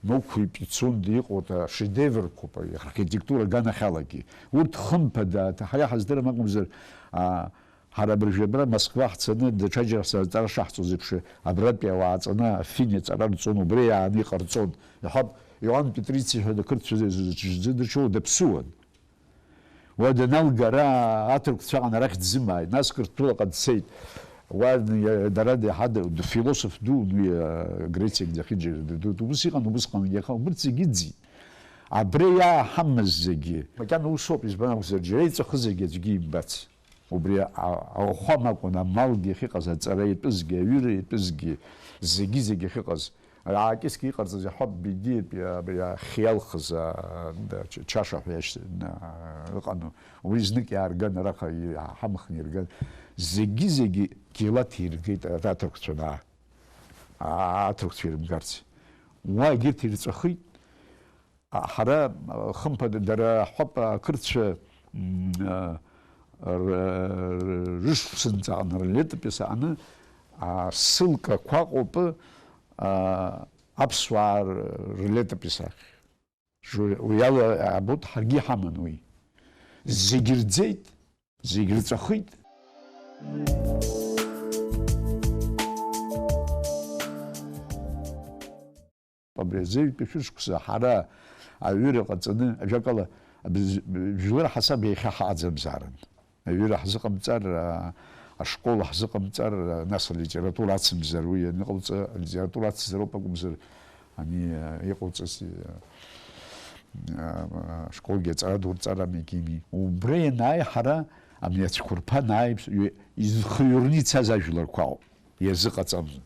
Мықәи Пицунда иҟоуп, ашедеврқәоуп, архитектура аганахьалагьы. Урҭ хымԥада, ҳара иҳаздырам акәымзар, а, Ҳара абыржәы абра Москва ҳцаны, даҽаџьара ҳзаҵара шаҳҵоз еиԥш, абратәи ауаа ҵаны аффине аҵара рҵон, убра иааны иҟарҵон. Иҳәап, Иоанн Петрици ҳәа ақырҭцәа зыҽӡыдыршәо даԥсуан. Уа даналга, ара аҭырқәцәа аҟны арахь дзымааит, нас Қырҭтәылаҟа дцеит. Уа н-, дара деиҳа д-, философ дуун уи, а, Грециагь дахьыџьара ддут. Ус иҟан, убысҟангьы, аха убырҭ зегьы ыӡит. Абра иааҳамаз зегьы. Макьана усоуп, избан акәзар, џьара иҵәахы зегьы аӡәгьы имбац. Убри а-, ауахәама акәын, амалгьы ахьыҟаз, аҵара иатәызгьы, аҩыра иатәызгьы, зегьы-зегьы ахьыҟаз. Аакьысгьы иҟарҵаз иаҳҳәап, Бедиатәи абри ахьиалхыз, а, да, ч-, чаша ҳәа иашьҭ-, на-, ыҟану. Уи знык иаарган, араҟа иҳамхны ирган. Зегьы-зегьы қьилаҭ иргеит аҭырқәцәа, аа, а-, аҭырқәцәа ирымгарц. Уа егьырҭ ирҵәахит. А, ҳара, а, хымԥада, дара ҳәап ақырҭцәа, м, а, р-, р-, рышықәсынтә аҟны, рлетопис аҟны, а, ссылкақәа ыҟоуп, а, аԥсуаа р-, рлетопис ахь. Жу-, уи ала абоит, ҳаргьы иҳаман уи. Зегь рӡеит, зегь рҵәахит. Абри азыжәтәи шәышықәса ҳара аҩыра ҟаҵаны, ажәакала, абз-, жәлар ҳасаб иахьа ҳаҟаӡамзаарын. Аҩыра ҳзыҟамҵар, а, ашкол ҳзыҟамҵар, а, нас алитература ацымзар, уи аныҟалҵа, алитература ацзароуп акәымзар, ани, а, иҟауҵаз, а, а, ашколгьы аҵара дурҵарами, кими. Убра ианааи ҳара, ами ацәқәырԥа анааи, изхыҩрны ицаз ажәларқәа ауп. Иазыҟаҵамызт.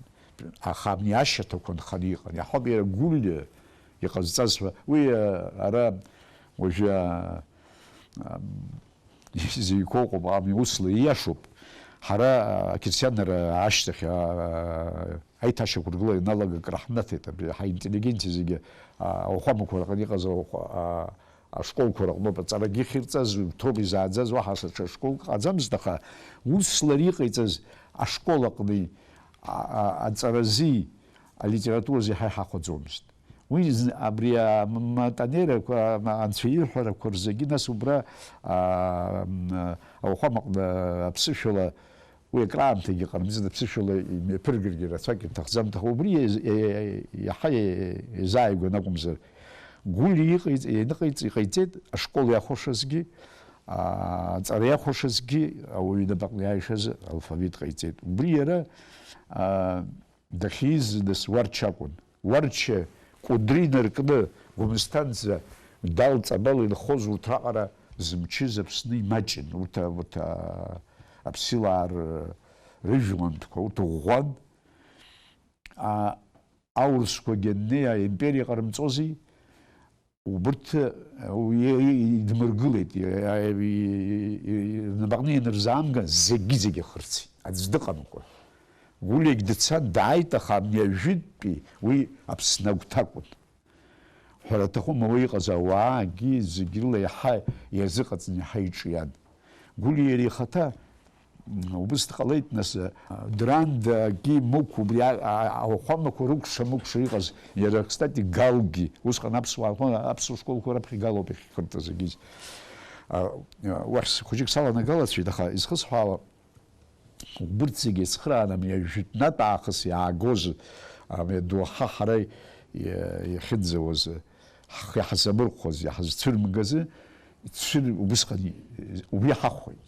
Аха абни ашьаҭақәа нханы иҟан. Иаҳҳәап, иара Гәлиа иҟазҵаз ҳәа. Уи, а, ара уажәы, а, а, изеиқәоуп, ами, усла ииашоуп. Ҳара, а, ақьырсианра ашьҭахь, а, аиҭашьақәыргыла ианалага акраҳнаҭеит. Абри ҳаинтеллигенциа зегьы, а, ауахәамақәа рҟны иҟаз ауахәа-, а, ашколқәа рыҟноуп аҵарагьы ахьырҵаз, ҩбҭоуп изааӡаз, уаҳа даҽа школк ҟаӡамызт, аха усла иҟаиҵаз ашкол аҟни, а, а, аҵарази алитературази ҳа иҳахәаӡомызт. Уи зны абри, а, м-, м-, атанерақәа, м-, анцәа ирҳәарақәа рзагьы, нас убра, а, м-, ауахәамаҟны аԥсышәала Уи акраамҭагьы ҟарымҵеит, аԥсышәала имҩаԥыргаргьы рацәак иҭахӡам, аха убри иаз-, иа-, иа-, иаҳа иа-, иазааигәан акәымзар, Гәлиа иҟаиҵ-, ианыҟаиҵ-, иҟаиҵеит ашкол иахәашазгьы, аа, аҵара иахәашазгьы, ауаҩы инапаҟны иааишаз алфавит ҟаиҵеит. Убри иара, аа, дахьиз нас Уарча акәын. Уарча Кәыдры инаркны Гәымсҭанӡа Дал Ҵабал инхоз урҭ раҟара зымчыз Аԥсны имаҷын. Урҭ, урҭ, а, аԥсилаа р-, рыжәлантәқәа, урҭ ӷәӷәан. А, аурысқәагьы аннеи, аимпериа ҟарымҵози, убырҭ, а, уи, и-, идмыргылеит, и-, и-, и-, и-, рнапаҟны ианырзаамга, зегьы-зегьы ахырцеит, аӡә дыҟамкәа. Гәлиагь дцан, дааит, аха абни ажәытәтәи уи Аԥсны агәҭакәын. Ҳәара аҭахума, уи иҟаз ауаагьы зегь рыла иаҳа иазыҟаҵан, иаҳа иҿиан. Гәлиа иара ихаҭа, м, убыс дҟалеит, нас, а, Драндагьы Мықә, убри а-, а-, ауахәамақәа рыкәша-мыкәша иҟаз, иара, кстати, Галгьы, усҟан аԥсуаа рҟны, аԥсуа школқәа раԥхьа Гал ауп иахьхырҵаз егьыс. А, уахь с-, хәыҷык саланагалацәеит, аха изхысҳәаауа, Убырҭ зегьы ицхрааны, амҩа жәытәнатә аахыс иаагоз, амҩа ду ҳа ҳара иа-, иахьынӡауаз, ҳхы иаҳзамырхәоз, иаҳзцәырмгазы, цәыр убысҟан и-, убри ҳахәеит.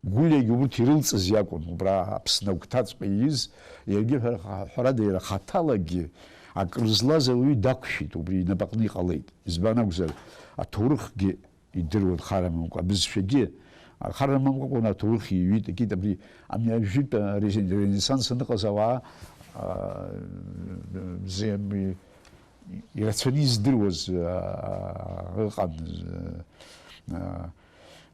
Гәлиагьы убырҭ ирылҵыз иакәын, убра Аԥсны агәҭаҵәҟьа ииз, иаргьы ҳәа-, ҳәарада иара хаҭалагьы акры злаз ауаҩы дақәшәеит, убри инапаҟны иҟалеит. Избан акәзар, аҭоурыхгьы идыруан хар амамкәа, абызшәагьы хар амамкәа акәын, аҭоурых иҩит, егьит абри, ами, ажәытә, а, рез-, ренессанс аныҟаз ауаа, а, зи-, ами, ирацәаны издыруаз, а, ыҟан, а,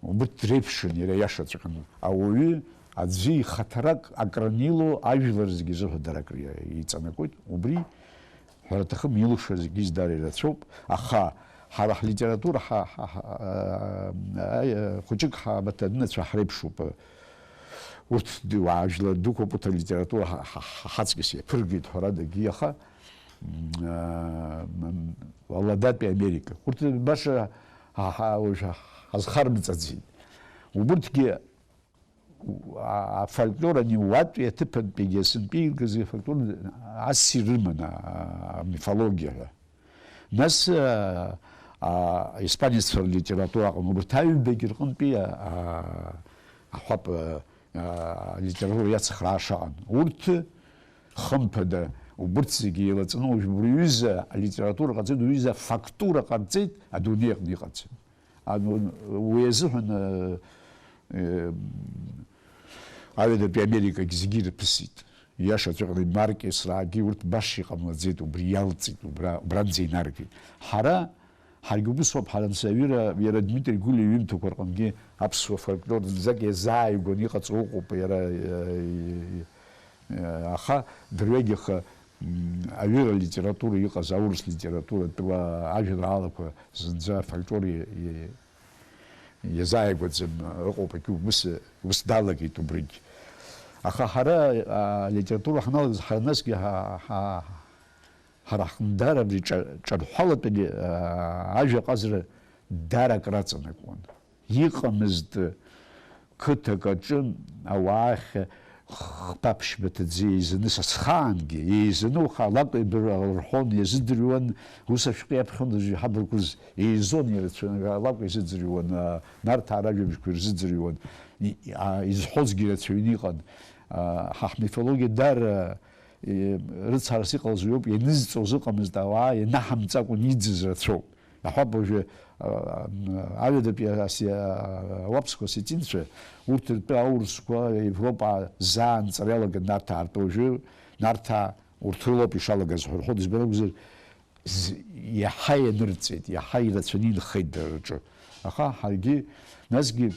убырҭ дреиԥшын иара иашаҵәҟьаны. Ауаҩы аӡәы ихаҭарак акранило ажәлар зегьы зыҳәа дара акры иҵанакуеит. Убри Ҳәара аҭахым, илшаз зегьы дара ирацәоуп, аха ҳара ҳлитература, ҳа, ҳа, ҳа, а, а, хәыҷык ҳамаҭәанынацәа ҳреиԥшуп. Урҭ д-, уаа жәлар дуқәоуп, урҭ алитература ҳа, ҳа, ҳа, ҳаҵкьыс иаԥыргеит, ҳәарада, акгьы, аха, м, а, м, Алладатәи Америка. Урҭ баша ҳа, ҳа, уажә ҳазхармҵаӡеит. Убырҭгьы афольклор ани уатәи аҭыԥантәигьы асынтәигазы афольклор ассир рыман, амифологиа ҳәа. Нас испанеццәа рлитература аҟны убырҭ аҩбагьы рҟынтәи аҳәап алитература иацхраа шаҟан. Урҭ хымԥада убырҭ зегьы еилаҵаны уажә убри ҩыза алитература ҟарҵеит, уи ҩыза афактура ҟарҵеит, адунеи аҟны иҟарҵеит. Уи азыҳәан аҩадатәи Америкагь зегьы ирыԥысит. Иашаҵәҟьаны Маркес раагьы урҭ баша иҟамлаӡеит, убри иалҵит, убра, убранӡа инаргеит. Ҳара, ҳаргьы убыс ауп, ҳара нас аҩыра, иара Дмитри Гәлиа иҩымҭақәа рҟынгьы аԥсуа фольклор зынӡак иазааигәаны иҟаҵоу ыҟоуп, иара, аха дырҩегьых аҩыра литература иҟаз аурыс литературатәыла ажәеинраалақәа зынӡа афольклор иазааигәаӡам, ыҟоуп, егьи ус, ус далагеит убригь. Аха ҳара алитература ҳаналагаз, ҳара насгьы ҳара ҳҟны даара абри ҿарҳәалатәгьы ажәа ҟазара даара акраҵанакуан. Иҟамызт қыҭак аҿы ауаа ахь хԥа-ԥшьба ҭаӡа еизаны, са схаангьы еизаны, уаха алакә еибарҳәон, иазыӡырҩуан, ус ашәҟәы иаԥхьон, уажәы иҳабаркуз еизон, ирацәаны алакә изыӡырҩуан, Нарҭаа ражәабжьқәа ирзыӡырҩуан, изҳәозгьы ирацәаҩны иҟан. Ҳа ҳмифологиа даара рыцҳарас иҟалаз уи ауп, ианызҵоз ыҟамызт, ауаа ианаҳамҵакәан иӡыз рацәоуп. Иаҳҳәап, уажәы, а, а, аҩадатәи ас-, а, ауаԥсқәа осетинцәа, урҭ ртәы аурысқәа Европа заа анҵара иалаган Нарҭаа ртәы. Уажәы Нарҭаа урҭ рылоуп ишалагаз ҳәа рҳәоит, избан акәзар, з-, иаҳа ианырҵеит, иаҳа ирацәаны инхеит дара рҿы. Аха ҳаргьы, насгьы,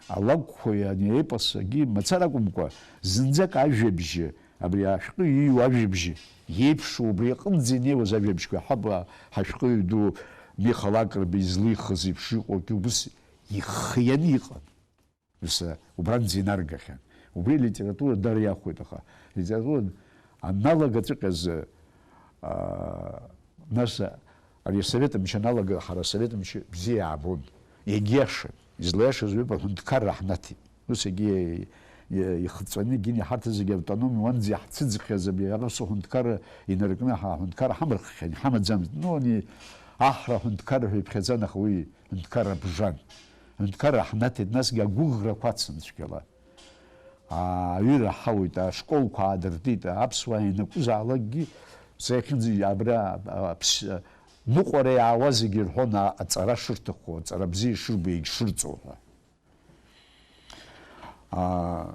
алакәқәеи ани аепосгьы мацара акәымкәа, зынӡак ажәабжьы, абри ашәҟәы ииҩуа ажәабжь иеиԥшу, убри аҟынӡа инеиуаз ажәабжьқәа, ҳаб, ҳашәҟәыҩҩы ду Миха Лакрба излихыз еиԥш иҟоугьы убыс ихианы иҟан. Ус, убранӡа инаргахьан. Убри алитература дара иахәеит, аха литература аналагаҵәҟьаз, аа, нас ари асовет мчы аналага, ҳара асовет мчы бзиа иаабон. Иагьиашан. Излаиашаз уи аҳәынҭқарра ҳнаҭеит. Ус егьи, и-, ихҵәаны егьин иҳарҭаз зегьы автономиа уанӡа иаҳцәыӡхьаз абри аԥсуа ҳәынҭқарра инаркны ҳа-, аҳәынҭқарра ҳамырххьан, иҳамаӡамызт. Ну, ани аҳра ҳәынҭқарра ҳәа иԥхьаӡан, аха уи ҳәынҭқарра бжан. Ҳәынҭқарра ҳнаҭеит, насгьы агәыӷрақәа ацын цәгьала. Аҩыра ҳауит, ашколқәа аадыртит, аԥсуаа ианакәызаалакгьы, сахьынӡа абра, а, ԥс-, ныҟәара иаауа зегьы ирҳәон, а-, аҵара шырҭаху, аҵара бзиа ишырбо, егьшырҵо ҳәа. Аа,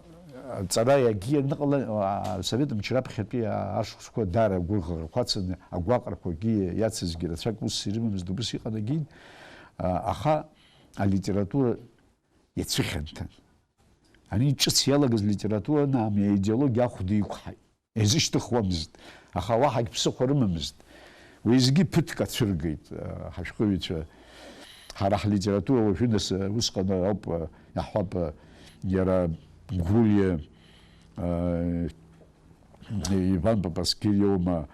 аҵара иагьианыҟала, аа, асовет мчы раԥхьатәи ашықәсқәа даара агәыӷрақәа ацын, агәаҟрақәагьы иацызгьы рацәак ус ирымамызт, убыс иҟан егьин. Аа, аха алитература иацәыхьанҭан. Ани ҿыц иалагаз литература ами аидеологиа ахәда иқәҳаит. Изышьҭыхуамызт, аха уаҳагь ԥсыхәа рымамызт. Уеизгьы ԥыҭк ацәыргеит, а, ҳашәҟәыҩҩцәа. Ҳара ҳлитература уажәы нас, а, усҟан ауп, а, иаҳҳәап, а, иара Гәлиа, а, Иван Папасқьыр иоума,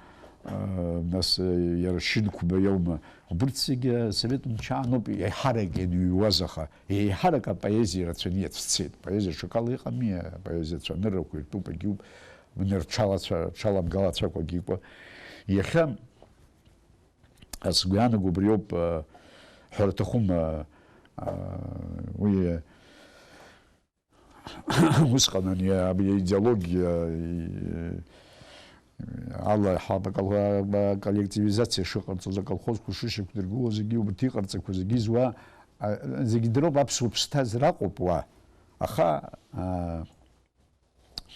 а, нас, а, иара Шьынқәба иоума. Убырҭ зегьы асовет мчы ааноуп еиҳарак ианыҩуаз, аха еиҳарак апоезиа рацәаны иацәцеит. Апоезиа ҽакала иҟами, апоезиа цәаныррақәа иртәуп, егьиуп. Мны рҽалацәа-, рҽаламгалацәакәагьы икәа. Иахьа, а, сгәы иаанаго убриоуп, а, ҳәара аҭахума, а, уи, усҟан ани абри аидеологиа, и, ала ҳа-, акол-, аколлективизациа шыҟарҵоз, аколхозқәа шышьақәдыргылоз, зегьы убарҭ иҟарҵақәо зегьы зуа, а, зегьы дыроуп, аԥсуа ԥсҭазаара ыҟоуп уа. Аха, а,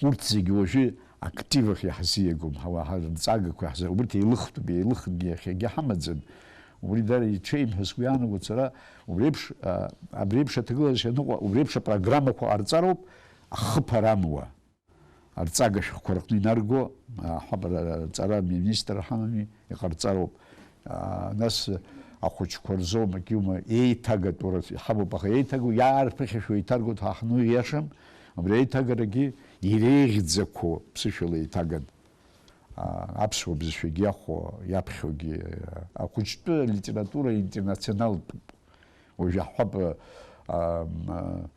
Урҭ зегьы уажәы активах иаҳзиагом, ҳауаа ҳрырҵагақәа иаҳза-, убырҭ еилыхтәуп, еилыхгьы иахьагьы ҳамаӡам. Убри дара иҽеим ҳәа сгәы иаанагоит сара, убри еиԥш, а, абри еиԥш аҭагылазаашьа аныҟәа, убри еиԥш апрограммақәа ҟарҵароуп, ахыԥара амуа. Арҵага шәҟәқәа рҟны инарго, а, ҳаб-, ара-, арҵара аминистр ҳамами, иҟарҵароуп. Аа, нас ахәыҷқәа рзоума, акиума, еиҭагатәу рацәа иҳамоуп, аха еиҭагоу иаарԥыхьашәо еиҭаргоит ҳәа ҳну ииашам, абри аиҭагарагьы иреиӷьӡақәоу ԥсышәала еиҭаган. Аа, аԥсуа бызшәагьы иахәо, иаԥхьогьы, ахәыҷтәы литература интернационалтәуп. Уажә иаҳҳәап, аа, м,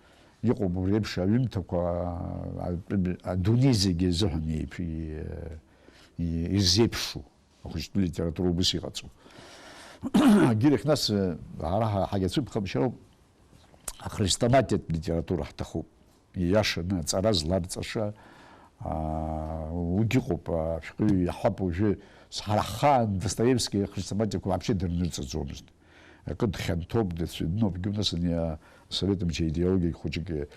Иҟоуп убри еиԥш аҩымҭақәа, а, адунеи зегьы азыҳәан еиԥ-, и-, и-, ирзеиԥшу. Ахәыҷтәы литература убыс иҟаҵоуп. Агьырахь нас, ара ҳа-, ҳагьацәыԥхамшьароуп, ахрестоматиатә литература ҳҭахуп. Ииашаны аҵара зларҵаша, аа, уигьы ыҟоуп, ашәҟәыҩҩы иаҳҳәап, уажәы ҳара ҳхаан Достоевски ахрестоматиақәа вообще дырнырҵаӡомызт. Акы дхьанҭоуп, дыцәдноуп, егьи нас ани асовет мчы идеологиагь хәыҷык,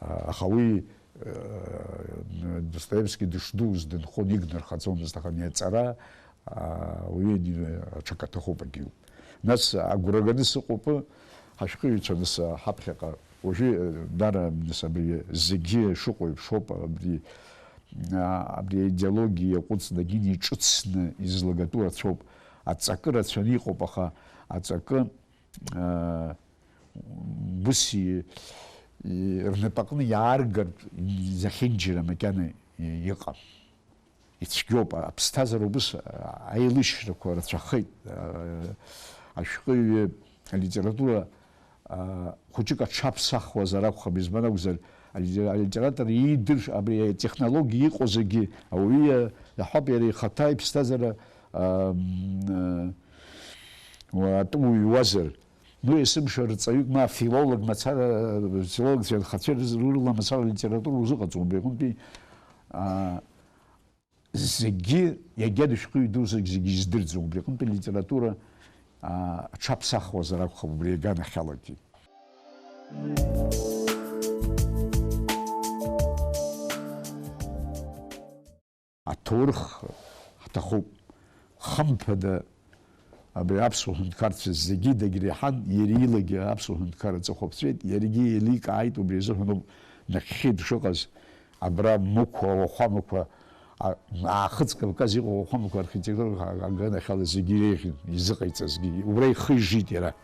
аа, аха уи, аа, Достоевски дышдуз дынхон, игнархаӡомызт, аха ани аҵара, аа, уи ани аҽакаҭәахоуп агьиуп. Нас агәра ганы сыҟоуп, ҳашәҟәыҩҩцәа нас ҳаԥхьаҟа, уажәы, дара, нас абри зегьы шыҟоу еиԥшоуп, абри, аа, абри аидеологиа иаҟәыҵны, агьина иҿыцны излагатәу рацәоуп. Аҵакы рацәаны иҟоуп, аха аҵакы, аа, ус и-, и-, рнапаҟны иааргартә зехьынџьара макьана и-, иҟам. Ицәгьоуп, аԥсҭазаара убыс аилышьрақәа рацәахеит. Ашәҟәыҩҩы алитература, хәыҷык аҽаԥсахуазар акәхап, избан акәзар, алитер-, алитератор иидыр-, абри атехнологиа иҟоу зегьы, ауаҩы иа-, иаҳәап, иара ихаҭа иԥсҭазаара, ам, уа-, атәы уҩуазар, ну, есымша рҵаҩык, ма филолог мацара, филологцәа рхацәа рыз-, рыла мацара литература узыҟаҵом, убри аҟынтәи, а, зегьы, иагьа дышәҟәыҩҩы ду зегь-, зегьы издырӡом, убри аҟынтәи литература, а, аҽаԥсахуазар акәхап убри аганахьалагьы. Аҭоурых ҳҭахуп. Хымԥада, абри аԥсуа ҳәынҭқарцәа зегьы дагьреиҳан, иара илагьы аԥсуа ҳәынҭқар аҵыхәа ԥҵәеит, иаргьы еиликааит, убри азыҳәаноуп нахьхьи дшыҟаз, абра Мықә ауахәамақәа, а-, Аахыҵ Кавказ иҟоу ауахәамақәа архитектура аганахьала зегьы иреиӷьын, изыҟаиҵазгьы, убра ихы ижит иара.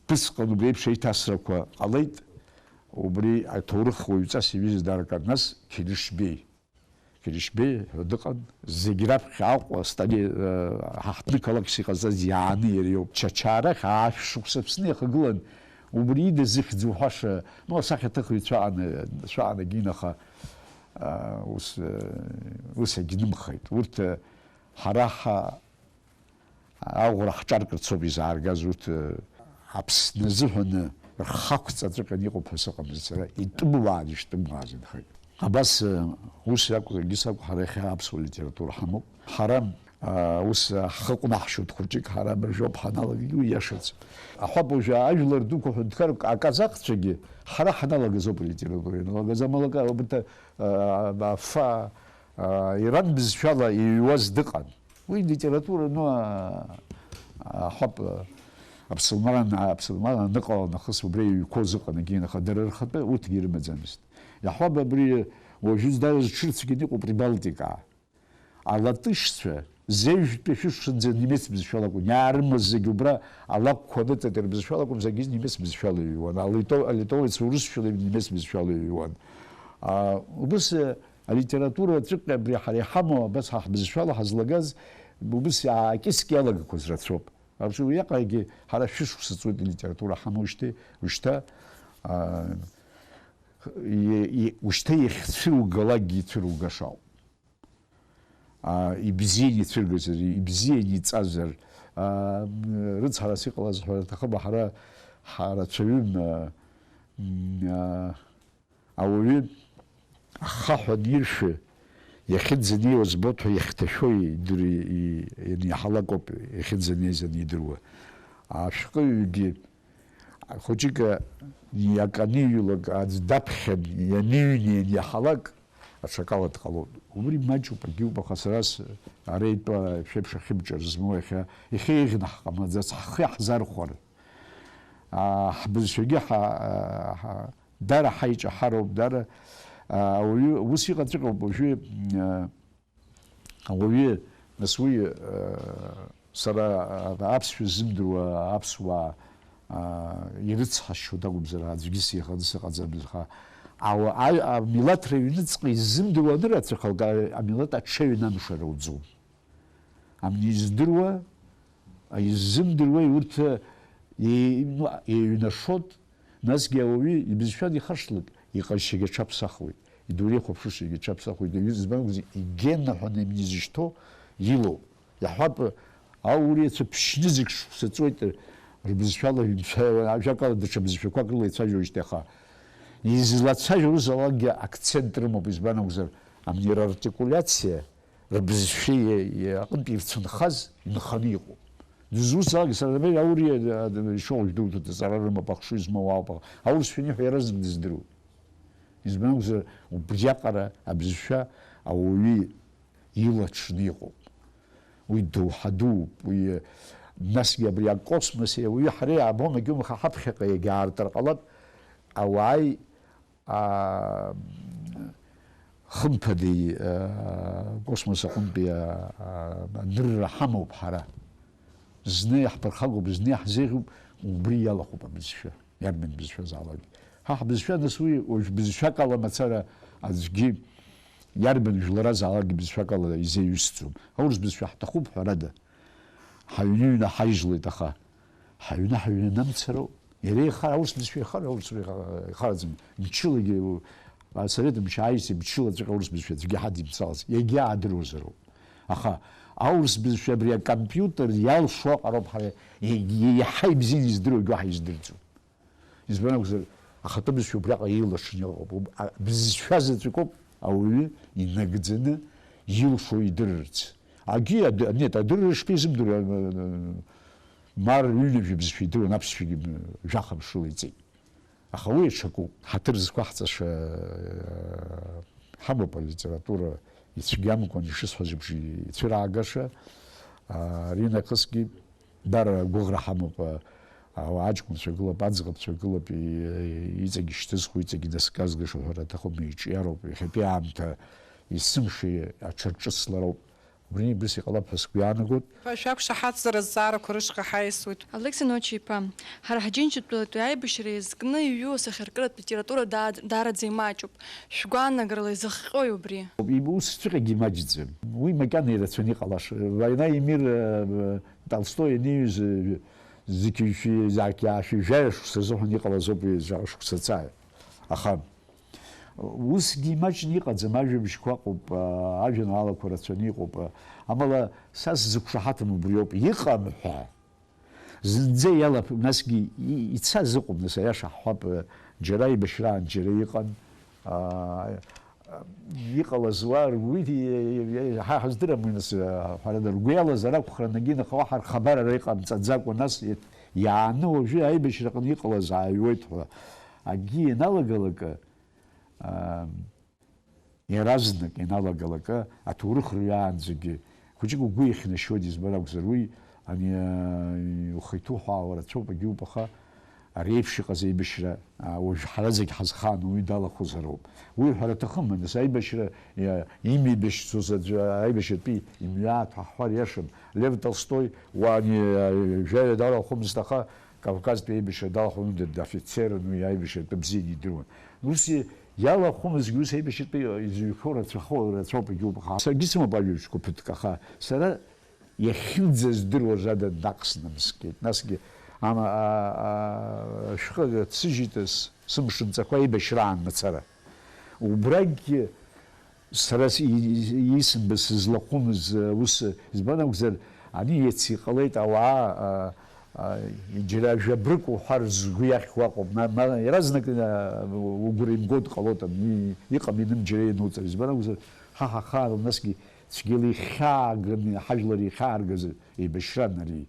Ԥысҟан убри еиԥш аиҭасрақәа ҟалеит, убри аҭоурых уаҩҵас иҩыза Даркарнас Қьелышбеи. Киришбеи ҳәа дыҟан, зегь раԥхьа Аҟәа, Стали-, э, ҳа ҳҭнықалақьс иҟазҵаз иааны иара иоуп. Чачаа рахь аашә шықәса Аԥсны иахагылан, убри ида зыхьӡ уҳәаша, ну, асахьаҭыхҩцәа аҟан, шәаанагеит, аха, э, ус, э, ус агьнымхеит. Урҭ, э, ҳара ҳа-, Аӷәра ҳҿаркырц ауп изааргаз урҭ, э, Аԥсны азыҳәаны рхы ақәҵаҵәҟьаны иҟоуп ҳәа сыҟамызт сара, итәымуааз, ишьтәымуааз инхеит. Абас, э, ус иакәзаргьы сакәу, ҳара иахьа аԥсуа литература ҳамоуп. Ҳара, э, ус, э, ҳхы ҟәнаҳшьоит хәыҷык, ҳара абыржәоуп ҳаналагагьы, уи иашаӡам. Аҳәап, уажәы ажәлар дуқәа ҳәынҭқаррак аказахцәагьы ҳара ҳаналагаз ауп алитература ианалагаз, амалакы, абарҭ, э, афа, э, Иран бызшәала иҩуаз дыҟан. Уи литература, ну, а, а, ҳап, а, аԥсылман, а, аԥсылман аныҟала нахыс убра иҩқәоу зыҟан, егьи, аха дара рхатәы урҭгьы ирымаӡамызт. Иаҳҳәап, абри уажәы зда зҽырцәгьаны иҟоу Прибалтика. Алатышцәа, зежәтәи шәышықәсанӡа немец бызшәала акәын иаарымаз зегь убра, алакәқәа аныҵатәи рбызшәала акәын, зегьы немец бызшәала иҩуан. Алито-, алитовеццәа урысшәала, немец бызшәала иҩуан. А, убыс, а, Алитература аҵәыҟьа абри ҳара иҳамоу, абас ҳа ҳбызшәала ҳазлагаз, убыс аакьыскьа иалагақәаз рацәоуп. Абас уиаҟарагьы ҳара шәышықәса ҵуеит алитература ҳамоуижьҭеи, ушьҭа, а, и-, и-, ушьҭа иахьцәыругалакгьы ицәыругаша ауп. А, ибзианы ицәыргазар, ибзианы иҵазар, а, м, рыцҳарас иҟалаз ҳәа рҭахым, ҳара ҳарацәаҩым, а, м, а, Ауаҩы ахаҳә аниршәы, иахьынӡанеиуа збоит ҳәа иахьҭашәо идыр-, и-, ианиаҳалак ауп, иахьынӡанеиз анидыруа. Ашәҟәыҩҩгьы хәыҷык акы аниҩлак, аӡә даԥхьан ианыҩны ианиаҳалак, аҽакала дҟалоит. Убри маҷуп, агьиуп, аха сара с-, ара итәа шәеиԥш ахьымҿыр змоу иахьа, иахьа еиӷьны ҳҟамлаӡац, ҳхы иаҳзархәар. Аа, ҳбызшәагьы ҳа-, ҳа-, Дара ҳаиҿаҳароуп, дара, а, ауаҩы, ус иҟаҵәҟьоуп уажәы, а, ауаҩы, нас уи, а, сара, а, аԥсшәа ззымдыруа аԥсуаа, а, ирыцҳасшьоит акәымзар, аӡәгьы сеиханы сыҟаӡамызт, аха ауа-, аҩ-, амилаҭ рыҩныҵҟа иззымдыруа анырацәахалак, а-, амилаҭ аҽеиҩнамшар ауӡом. Амни издыруа, иззымдыруеи урҭ, е-, ну, еиҩнашоит, насгьы ауаҩы ибызшәа ихашҭлак, Иҟазшьагьы аҽаԥсахуеит, идунеихәаԥшышьагьы аҽаԥсахуеит, избан акәзар, игенно ҳәа имнизышьҭоу илоуп. Иаҳҳәап, ауриацәа ԥшьнызқь шықәса ҵуеит, рбызшәала ҩынцәа-, ажәакала, даҽа бызшәақәак рыла ицәажәоижьҭеи, аха излацәажәо рызалакгьы акцент рымоуп, избан акәзар, амнер артикуляциа рбызшәа иа-, иа-, аҟынтә ирцәынхаз инханы иҟоуп. Дызусҭазаалак, сара абри ауриа, а, ишоуажә дуӡӡа ҵара рымоуп, ахшыҩ змоу ауп, аха аурысшәа аниҳәа иаразнак дыздыруеит. Избан акәзар, убриаҟара абызшәа ауаҩы илаҽны иҟоуп. Уи доуҳа дууп, уи, насгьы абри акосмоси ауаҩи ҳареи аабом, егьаумаха ҳаԥхьаҟа иагьаартыр ҟалап, ауааи, аа, хымԥадеи, аа, космос аҟынтәи, аа, аа, анырра ҳамоуп ҳара. Зны иаҳԥырхагоуп, зны иаҳзеиӷьуп, убри иалахәуп абызшәа. Иарбан бызшәазаалак. Ҳа ҳбызшәа, нас, уи уажә бызшәак ала мацара аӡәгьы, иарбан жәларазаалак бызшәак ала изеиҩысӡом. Аурыс бызшәа ҳҭахуп, ҳәарада. Ҳаҩны-ҩны ҳаижьлоит, аха ҳаҩны ҳаҩнанамцароуп. Иара ихар, аурыс бызшәа ихар, аурыс бызшәа ихараӡам. Мчылагьы, асовет мчы ааизеи, мчылаҵәҟьа аурыс бызшәа аӡәгьы ҳадимцалац. Иагьа аадыруазароуп. Аха аурыс бызшәа абри акомпиутер иалшо аҟароуп ҳара иагьа-, иаҳа ибзианы издыруагь уаҳа издырӡом. Избан акәзар, ахатәы бызшәа убриаҟара еилаҽны иҟоуп. Уб-, а, бызшәа заҵәык ауп ауаҩы инагӡаны илшо идырырц. Агьи ад-, нет, адырра шԥеизымдыруа, а, а, Мар ҩынҩажәа бызшәа идыруан, аԥсшәагьы, м, жәаха мшыла иҵеит. Аха уи аҽакуп. Ҳаҭыр зқәаҳҵаша, а, ҳамоуп алитература ицәгьамкәан, ишысҳәаз еиԥш, ицәыраагаша. А, аринахысгьы Даара агәыӷра ҳамоуп, а, ауаа аҷкәынцәа гылап, аӡӷабцәа гылап, и-, иҵегь ишьҭызхуа, иҵегь иназкы-аазгаша ҳәара аҭахым, иҿиароуп, иахьатәи аамҭа есымша аҽарҿыцлароуп. Убри ибыс иҟалап ҳәа сгәы иаанагоит. Шәақәшаҳаҭзар азҵаарақәа рышҟа ҳаиасуеит. Алықьса Ночи-иԥа, ҳара ҳџьынџьтәылатәи аибашьра иазкны иҩу асахьаркыратә литература даа-, даараӡа имаҷуп. Шәгәаанагарала изыхҟьои убри? Иб-, усҵәҟьагьы имаҷӡам. Уи макьана ирацәаны иҟалаша. Война и мир, э, Толстой аниҩыз, э, зқьи жәшәи, зқьи ҩажәи жәаҩа шықәса азыҳәан иҟалаз ауп, ҩажәа шықәса ҵааҩ. Аха усгьы имаҷны иҟаӡам, ажәабжьқәа ыҟоуп, а, ажәеинраалақәа рацәаны иҟоуп, а, амала са сзықәшаҳаҭым убриоуп, иҟам ҳәа. Зынӡа иалаԥ-, насгьы и-, ицаз ыҟоуп, нас, аиаша ҳҳәап, џьара аибашьраан џьара иҟан, аа, иҟалаз уа ргәы иҭ-, ҳа ҳаздырам уи, нас, ҳәарада, ргәы иалазар акәхарын, егьинаха уаҳа рхабар ара иҟамҵаӡакәа, нас, иааны уажәы аибашьраҟны иҟалаз ааҩуеит ҳәа акгьы ианалагалакы, аа, Иаразнак ианалагалакы, аҭоурых рҩаанӡагьы, хәыҷык угәы иахьнашьоит, избан акәзар, уи, ани, а, ухы иҭуҳәаауа рацәоуп, егьиуп, аха ари еиԥш иҟаз аибашьра, а, уажә ҳара зегь ҳазхаану уи далахәызароуп. Уи ҳәара аҭахым, нас аибашьра, иа-, имеибашьцоз аӡәы, аибашьратәи имҩааҭ ҳәа ҳҳәар иашам. Лев Толстой уа ани, а, жәаҩа далахәымызт, аха Кавказтәи аибашьра далахәын, д-, дофицерын, уи аибашьратәы бзианы идыруан. Ус и-, Иалахәымызгьы ус аибашьратәы изыҩхьоу рацәахо, рацәоуп, егьоуп, аха саргьы сымоуп ажәабжьқәа ԥыҭк, аха сара иахьынӡаздыруаз ада наҟ снамскьеит. Насгьы ама-, а-, а-, ашәҟәы аццыжьит с-, сымшынҵақәа аибашьраан мацара. Убрагьы сара с-, и-, и-, исымбаз сызлахәымыз, а, ус, избан акәзар, ани иацы иҟалеит ауаа, а, А, џьара жәабрык уҳәар згәы иахьуа ыҟоуп. Ма, ма, иаразнак, а, угәра имго дҟалоит, абни иҟам иным џьара иануҵар. Избан акәзар, ҳа ҳахаан, насгьы цәгьала ихьааганы, ҳажәлар ихьааргаз еибашьран ари.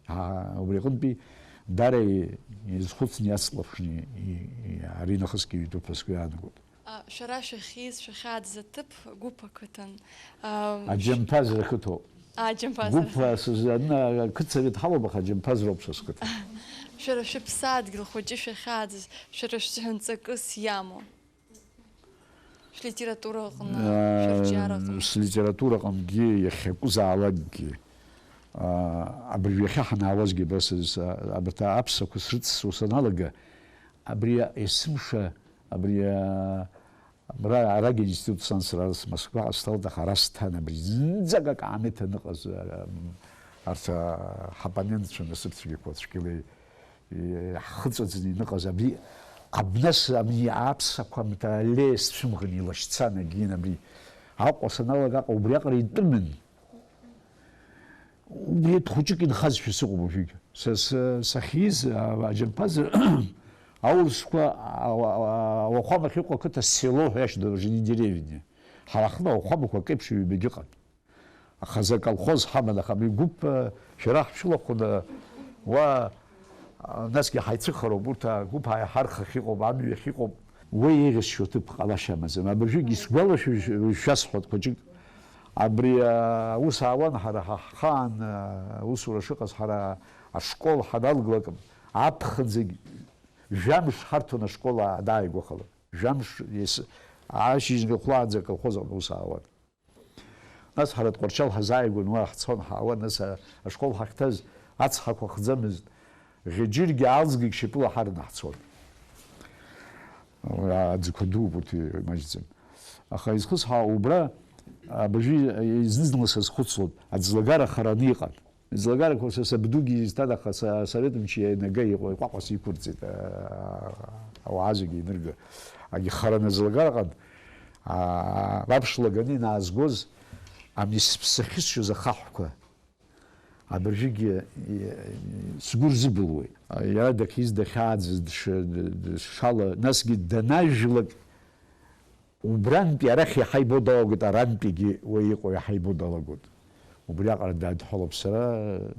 А, убри аҟынтәи даара и-, изхәыцны иацлаԥшны и-, и-, ари нахысгьы иҩтәуп ҳәа сгәы иаанагоит. А, шәара шәахьиз, шәахьааӡаз аҭыԥ Гәыԥ ақыҭан. А, Аџьамԥазра ақыҭоуп. А, Аџьамԥазра. Гәыԥ, а, сыз-, аны, а, ақыҭсовет ҳалоуп, аха Аџьамԥазроуп са сқыҭа. Шәара шәыԥсадгьыл хәыҷы шәахьааӡаз, шәара шәзыҳәан ҵакыс иамоу? Шәлитература аҟны, А, шәырҿиара аҟны. Слитератураҟынгьы иахьакәызаалакгьы, а, абыржә иахьа ҳанаауазгьы абас, а, абарҭ аԥсақәа срыцсуа саналага, абри есымша, абри, а, Абра, арагь аинститут сан сара с-, Москваҟа сҭалт, аха ара сҭан, абри зынӡак акаамеҭ аныҟаз, ара, м, арҭ, а, ҳапонентцәа насыԥцәгьақәа цәгьала и-, ҳхыҵәаӡаны иныҟаз, абри Абнас ами аԥсақәа мтале сцәымӷын илашьцан агьин абри. Аҟәа саналага Аҟәа убриаҟара итәымын. Убри хәыҷык инхазшәа сыҟоуп уажәыгь. Са, са, сахьиз, а, аџьарԥаз, аурысқәа, а, а, а, ауахәама ахьыҟоу ақыҭа село ҳәа иашьҭоуп, даже не деревня. Ҳара ҳҟны ауахәамақәа акеиԥш ҩбагьы ыҟан. Аха зы аколхоз ҳаман, аха абри гәыԥ, а, шәара ҳшәылахәны, уа, а, насгьы ҳаицыхароуп, урҭ агәыԥ ааиҳархахь иҟоуп, амҩахь иҟоуп. Уи еиӷьасшьо ҭыԥ ҟалашьа амаӡам. Абыржәгьы исгәалашәо шәасҳәоит хәыҷык. Абри, а, аус аауан ҳара ҳа ҳхаан, а, аусура шыҟаз ҳара ашкол ҳаналглак, аԥхынӡагь жәамш ҳарҭон ашкол а-, дааигәахалак. Жәамш ес-, ашьыжьынтәи хәлаанӡа аколхоз аҟны аус аауан. Нас ҳара Тҟәарчал ҳазааигәан уа ҳцон, ҳаауан, нас а-, ашкол ҳахьҭаз ацҳақәа хӡамызт, ӷьаџьыргьы аалзгагь шьапыла ҳарны ҳцон. Аӡқәа дууп урҭ, имаҷӡам. Аха изхысҳәаау убра, абыржәы зны-зынла сазхәыцлон, аӡлагара хараны иҟан. Аӡлагарақәа са сабдугьы изҭан, аха са-, асовет мчы ианага иҟоу иҟәаҟәас иқәырҵеит, а-, ауаа зегьы инырга. Агьхараны аӡлагара ыҟан, а-, раԥш лаганы инаазгоз ами сыԥсы ахьысшьоз ахаҳәқәа. Абыржәгьы, и-, сгәы рзыбылуеит. Иара дахьиз дахьааӡаз дш-, дшала, насгьы данажәлак, убрантәи арахь иаҳа ибо далагоит, арантәигьы уи иҟоу иаҳа ибо далагоит. Убриаҟара дадҳәалоуп сара.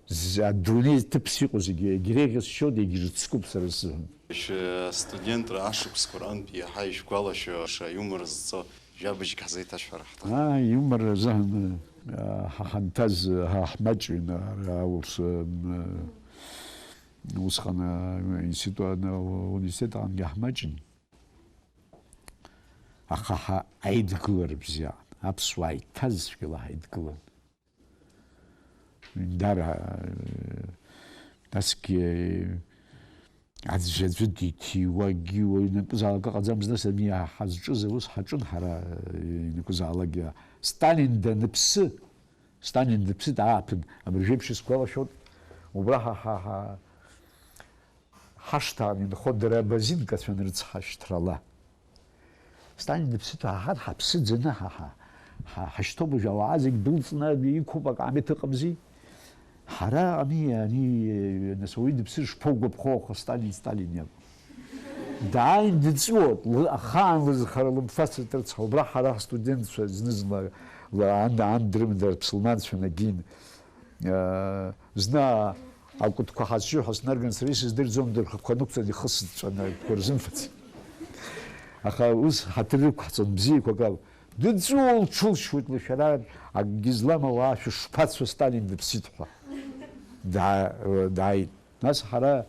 З-, адунеи ҭыԥс иҟоу зегьы егьреиӷьасшьоит, егьырцкуп сара сзыҳәан. Шәы-, студентра ашықәсқәа рҟынтә иаҳа ишәгәалашәо, ша юмор зҵо жәабжьк ҳзеиҭашәҳәар ҳҭахуп. Аа, юмор азыҳәан, аа, ҳа ҳанҭаз, ҳа ҳмаҷҩын, ара аурс, м, усҟан, аа, институт, ана-, университет аҟынгьы ҳмаҷын. Аха ҳа аидгылара бзиан, аԥсуаа иҭаз цәгьала ҳаидгылан. Дара, насгьы аӡәы аӡәы диҭиуагьы уаҩ напызаалак ыҟаӡамызт, нас ани ҳазҿыз аус ҳаҿын ҳара, ианакәызаалакгьы. Сталин даныԥсы, Сталин дыԥсит ааԥын, абыржәеиԥш исгәалашәоит, убра ҳа, ҳа, ҳа, ҳашҭаан инхо дара абазинкацәан рыцҳашьҭрала. Сталин дыԥсит ҳәа ҳаҳар, ҳаԥсы ӡаны ҳа, ҳа, ҳа, ҳашьҭоуп уажәы, ауаа зегь дәылҵны иқәуп, акаамеҭ ыҟамзи. Ҳара ами, ани, нас уаҩы дыԥсыр шԥоугәаԥхо, аха Сталин, Сталин иакәын. Дааин дыҵәуоит, лы-, ахаан лызхара лымфацт рыцҳа, убра ҳара ҳстудентцәа зны-зынла ла-, ан, ан дрыман, дара ԥсылманцәан агьин. Э, зны акәытқәа ҳазҿу ҳәа снарган, сара исыздырӡом, дырхақәа нықәҵан ихысҵәан, акәқәа рзымфац. Аха ус ҳаҭыр рықәҳҵон, бзиақәак ала. Дыҵәуо лҽылшьуеит лашәара, акгьы злам ауаа шәышԥацо, Сталин дыԥсит ҳәа. Даа-, дааит. Нас ҳара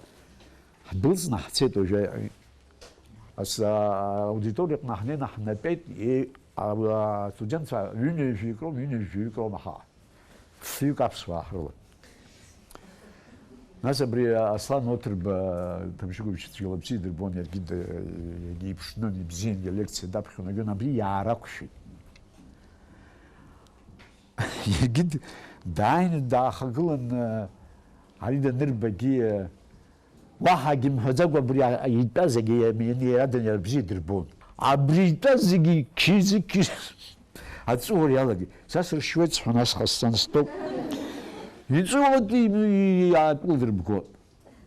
ҳдәылҵны ҳцеит уажәы. Ас-, аудиториаҟны ҳнеины ҳнатәеит, е-, а-, астудентцәа ҩынҩажәаҩык роума, ҩынҩажәаҩык роума ҳаҟан. Фҩык аԥсуаа ҳрылан. Нас абри Аслан Оҭырба Ҭамшьыгәович цәгьала бзиа идырбон, иаргьы д-, иагьиԥшнын, ибзиангьы алекциа даԥхьон, агьын абри иаарақәшәеит. Иаргьы д-, дааины даахагылан, ари данырбагьы, уаҳагьы мҳәаӡакәа абри а-, итәаз зегьы иа-, иа-, иара дан-, иара бзиа дырбон. Абри итәаз зегьы қьызы-қьыз аҵәуара иалагеит. Са сыршьуеит сҳәон, нас ҟасҵан стәоуп. Иҵәуоит, и-, и-, и-, иаатәылдырбго.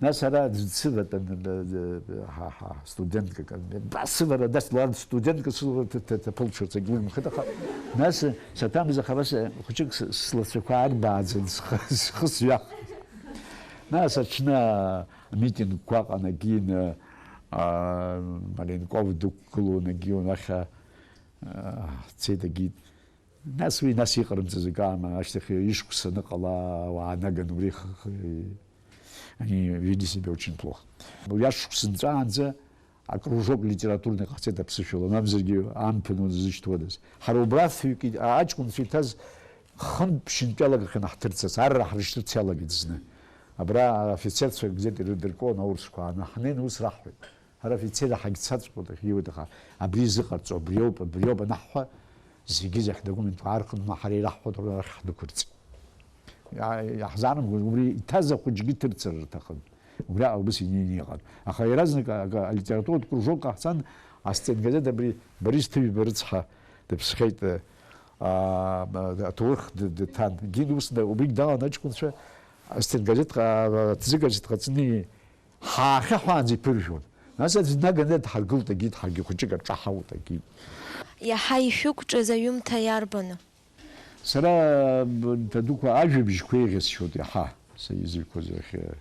Нас ара аӡә дсыватәан, д-, д-, д-, ҳа, ҳа, студенткак, ба сывара, дас, ладно, студентка сывара ҭ-, ҭ-, ҭаԥылҽырц агьлыгымхеит, аха нас саҭамыз, аха абас хәыҷык с-, слацәақәа арбааӡан, схы, схы сҩахеит. Нас аҽны амитингқәа аҟан агьины, а, Маленков дықәгылон, агьион ахьа, а, ҳцеит, агьит. Нас уи, нас иҟарымҵаз акы аама, ашьҭахь ишықәс аныҟала, уаанаган убри х-, х-, они вели себя очень плохо. Уи ашықәс нҵәаанӡа акружок литературный ҟаҳҵеит аԥсышәала, мамзаргьы амԥын узышьҭуадаз. Ҳара убра фҩык и-, аҷкәынцәа иҭаз хынтә ԥшьынтәи алагахьан ҳҭырцаз, арра ҳрышьҭырц иалагеит зны. Абра афицерцәа газеҭ ирыдыркуан аурысқәа ааны, ҳнеины ус раҳҳәеит. Ҳара афицер ҳагьцаҵәҟьоит, ҳиуеит, аха абри изыҟарҵо, абриоуп, абриоуп анаҳҳәа, зегьы зегь ҳдокументқәа аархынҳәны ҳара ираҳҳәоит, уара арахь ҳдәықәырҵеит. Иа-, иаҳзаарымгоз, убри иҭаз ахәыҷгьы ҭырцар рҭахын. Убриаҟара убыс инеины иҟан. Аха иаразнак а-, а-, алитературатә кружок ҟаҳҵан, астенгазеҭ абри Борис Ҭыжәба рыцҳа дыԥсхьеит, а, а, аҭоурых д-, дҭан. Гин ус да-, убригь далан аҷкәынцәа, астенгазеҭ ҟа-, аҭӡыгазеҭ ҟаҵаны ҳаахьаҳәаанӡа иԥыржәон. Нас аӡә днаганы дҳаргылт, егьит ҳаргьы хәыҷык аҿаҳауеит, егьит. Иаҳа ишәықәҿыз аҩымҭа иарбану? Сара, б-, Ҭадуқәа, ажәабжьқәа еиӷьасшьоит иаҳа, са изыҩқәаз иахьа.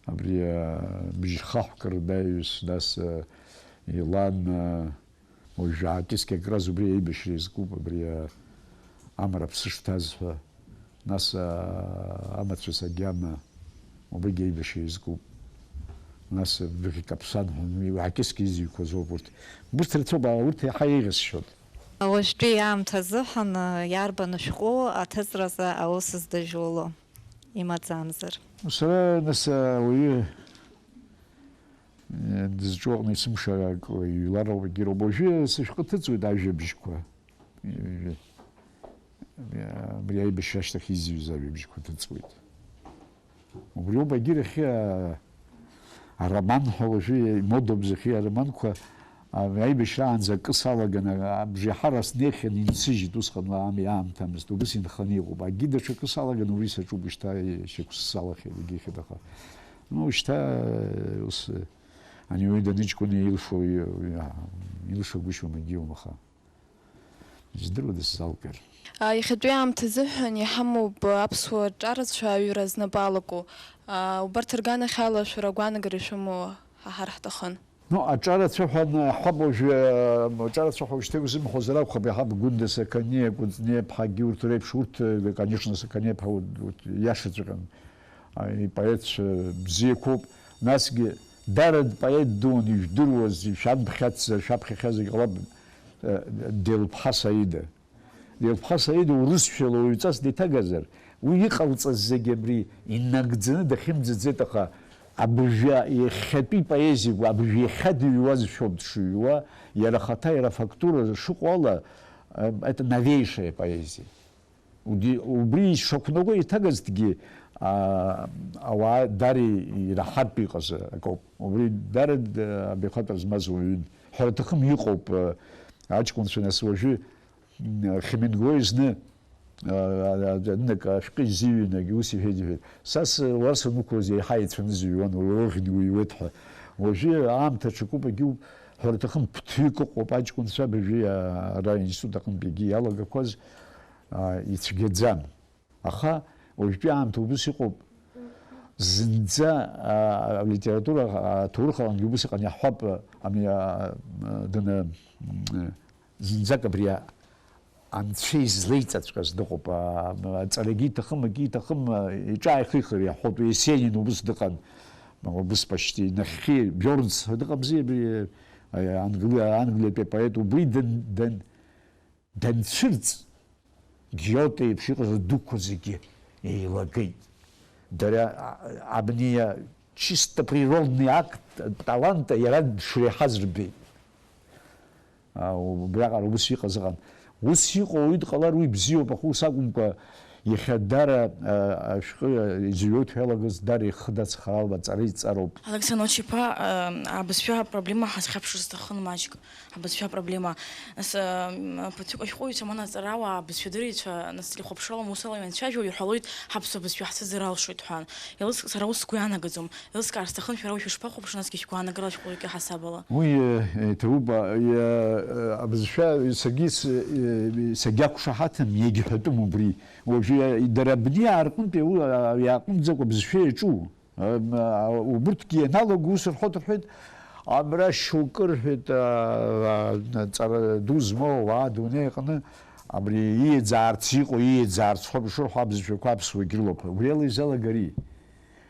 Абри, а, бжьхаҳәк рнаҩс, нас, а, илан, а, уажәы аакьыскьа акраз убри аибашьра иазкуп, абри, а, амра аԥсы шҭаз ҳәа, нас, а, амацәыс агьама, убригь аибашьра иазкуп. Нас, а, бӷьык аԥсан ҳәа, уи аакьыскьа изыҩқәаз ауп урҭ. Урҭ рацәоуп, а, урҭ иаҳа еиӷьасшьоит. Уажәтәи аамҭа азыҳәан, а, иарбану шәҟәы аҭыҵразы аус здыжәуло? Имаӡамзар. Сара, нас, ауаҩы, э, дызҿу аҟны исымшар акы, иҩлароуп, егьироуп. Уажәы сышәҟәы ҭыҵуеит ажәабжьқәа. Ҩажәа-, абри аибашьра ашьҭахь изҩыз ажәабжьқәа ҭыҵуеит. Убриоуп егьирахьы, а, ароман ҳәа уажәы имодоуп зыхьи ароманқәа, а, аибашьраанӡа акы салаганы, абжеиҳара снеихьан, инсыжьит, усҟан ами аамҭамызт, убыс инханы иҟоуп. Акгьы даҽакы салаганы уи саҿуп, шьҭа шықәса салахьеит, егьихьеит, аха, ну, шьҭа, э, ус, э, ани уаҩы даныҷкәына илшо, и-, и-, а, илшагәышьом, егьиуам, аха. Издыруада сзалгар? А, иахьатәи аамҭа азыҳәан иҳамоуп аԥсуа ҿарацәа аҩра знапы алаку. А, убарҭ рганахьала шәара агәаанагара шәымоу ҳаҳар ҳҭахын. Ну, аҿарацәа ҳәа ҳәа уажәы, аҿарацәа ҳәа уажәшьҭа иузымҳәозар акәхап, иаҳа Гәында Сақаниа, Кәыҵниа ԥҳагьы урҭ реиԥш, урҭ, конечно, Сақаниа ԥҳа урҭ иашаҵәҟьан. А, ипоетцәа бзиақәоуп. Насгьы, дара дпоет дуун, ижәдыруаз, ишәанԥхьацзар, шәаԥхьахьазар ҟалап, э, Делԥҳа Саида. Делԥҳа Саида урысшәала уаҩҵас деиҭагазар, уи иҟалҵаз зегьы абри инагӡаны дахьымӡаӡеит, аха абыржәы иахьатәи поезиа, абыржәы иахьа дыҩуазшәоуп дшыҩуа, иара ахаҭа, иара афактура шыҟоу ала, э, это новейшая поэзия. Уди-, убри ишақәнаго иҭагазҭгьы, а, ауаа дара ираҳартә иҟаз акоуп. Убри дара д-, абаҩхатәра змаз уаҩын. Ҳәара аҭахым, иҟоуп, а, аҷкәынцәа, нас уажәы, м, Хемингуеи зны, а, а, а, нык ашәҟәы изыҩнагь ус иҳәеит, иҳәеит, са с-, уа санықәлоз еиҳа еицәаны зыҩуан, уи уаӷьны уиуеит ҳәа. Уажәы аамҭа ҽакуп, егьиуп, ҳәара аҭахым, ԥҭҩык ыҟоуп аҷкәынцәа абыржәы, а, ара аинститут аҟынтәигьы иалагақәаз, а, ицәгьаӡам. Аха уажәтәи аамҭа убыс иҟоуп. Зынӡа, а, алитература, а, аҭоурых аҟынгьы убыс иҟан, иаҳҳәап, а, ами, а, а, дана, м, зынӡак абри, а, анцәа излеиҵаҵәҟьаз дыҟоуп. А, аҵарагьы иҭахым, акгьы иҭахым, а, иҿааихихыр иаҳҳәоит. Есенин убыс дыҟан, убыс почти. Нахьхьи Бьорнс ҳәа дыҟамзи, абри, а, Англи-, Англиатәи апоет, убри дан-, дан-, данцәырҵ, Гиоте еиԥш иҟаз адәқәа зегьы еилагеит. Дара, а, абни, а, чисто природный акт, талант иара дшреиҳаз рбеит. А, убриаҟара ус иҟаз ыҟан. Ус иҟоу уаҩы дҟалар, уи бзиоуп, аха ус акәымкәа, иахьа дара, а, ашәҟәы изҩуеит ҳәа иалагаз дара ихы дацхраауп, аҵара иҵароуп. Алықьса Ночиԥа, а, абызшәа апроблема ҳазхьаԥшыр сҭахын маҷк. Ҳабызшәа апроблема. Нас, м, ԥыҭҩык ашәҟәыҩҩцәа, ман аҵарауаа, абызшәадырҩцәа, нас, телехәаԥшрала, мусала ианцәажәо, иҳәалоит, ҳаԥсуа бызшәа ҳцәыӡыр алшоит ҳәа. Илыс-, сара ус сгәы иаанагӡом. Еилыскаар сҭахын, шәара уи шәышԥахәаԥшуа, насгьы шәгәаанагара шәҟәыҩҩы ҳасабала. Уи, э, иҭабуп, а, иа-, э, абызшәа, саргьы с-, э, сагьақәшаҳаҭым иагьҳәатәым убри. Уажәы иа-, дара абни иаарҟынтәи, у-, а, иааҟәымҵӡакәа абызшәа иаҿу. Ам, а, убырҭгьы ианалаго ус рҳәоит, рҳәеит, абра шьоукы рҳәеит, а, а, ҵара ду змоу ауаа адунеи аҟны абри ииаӡаарц иҟоу, ииаӡаарц ҳәа ишырҳәо абызшәақәа аԥсуагьы рылоуп ҳәа. Убри ала изалагари?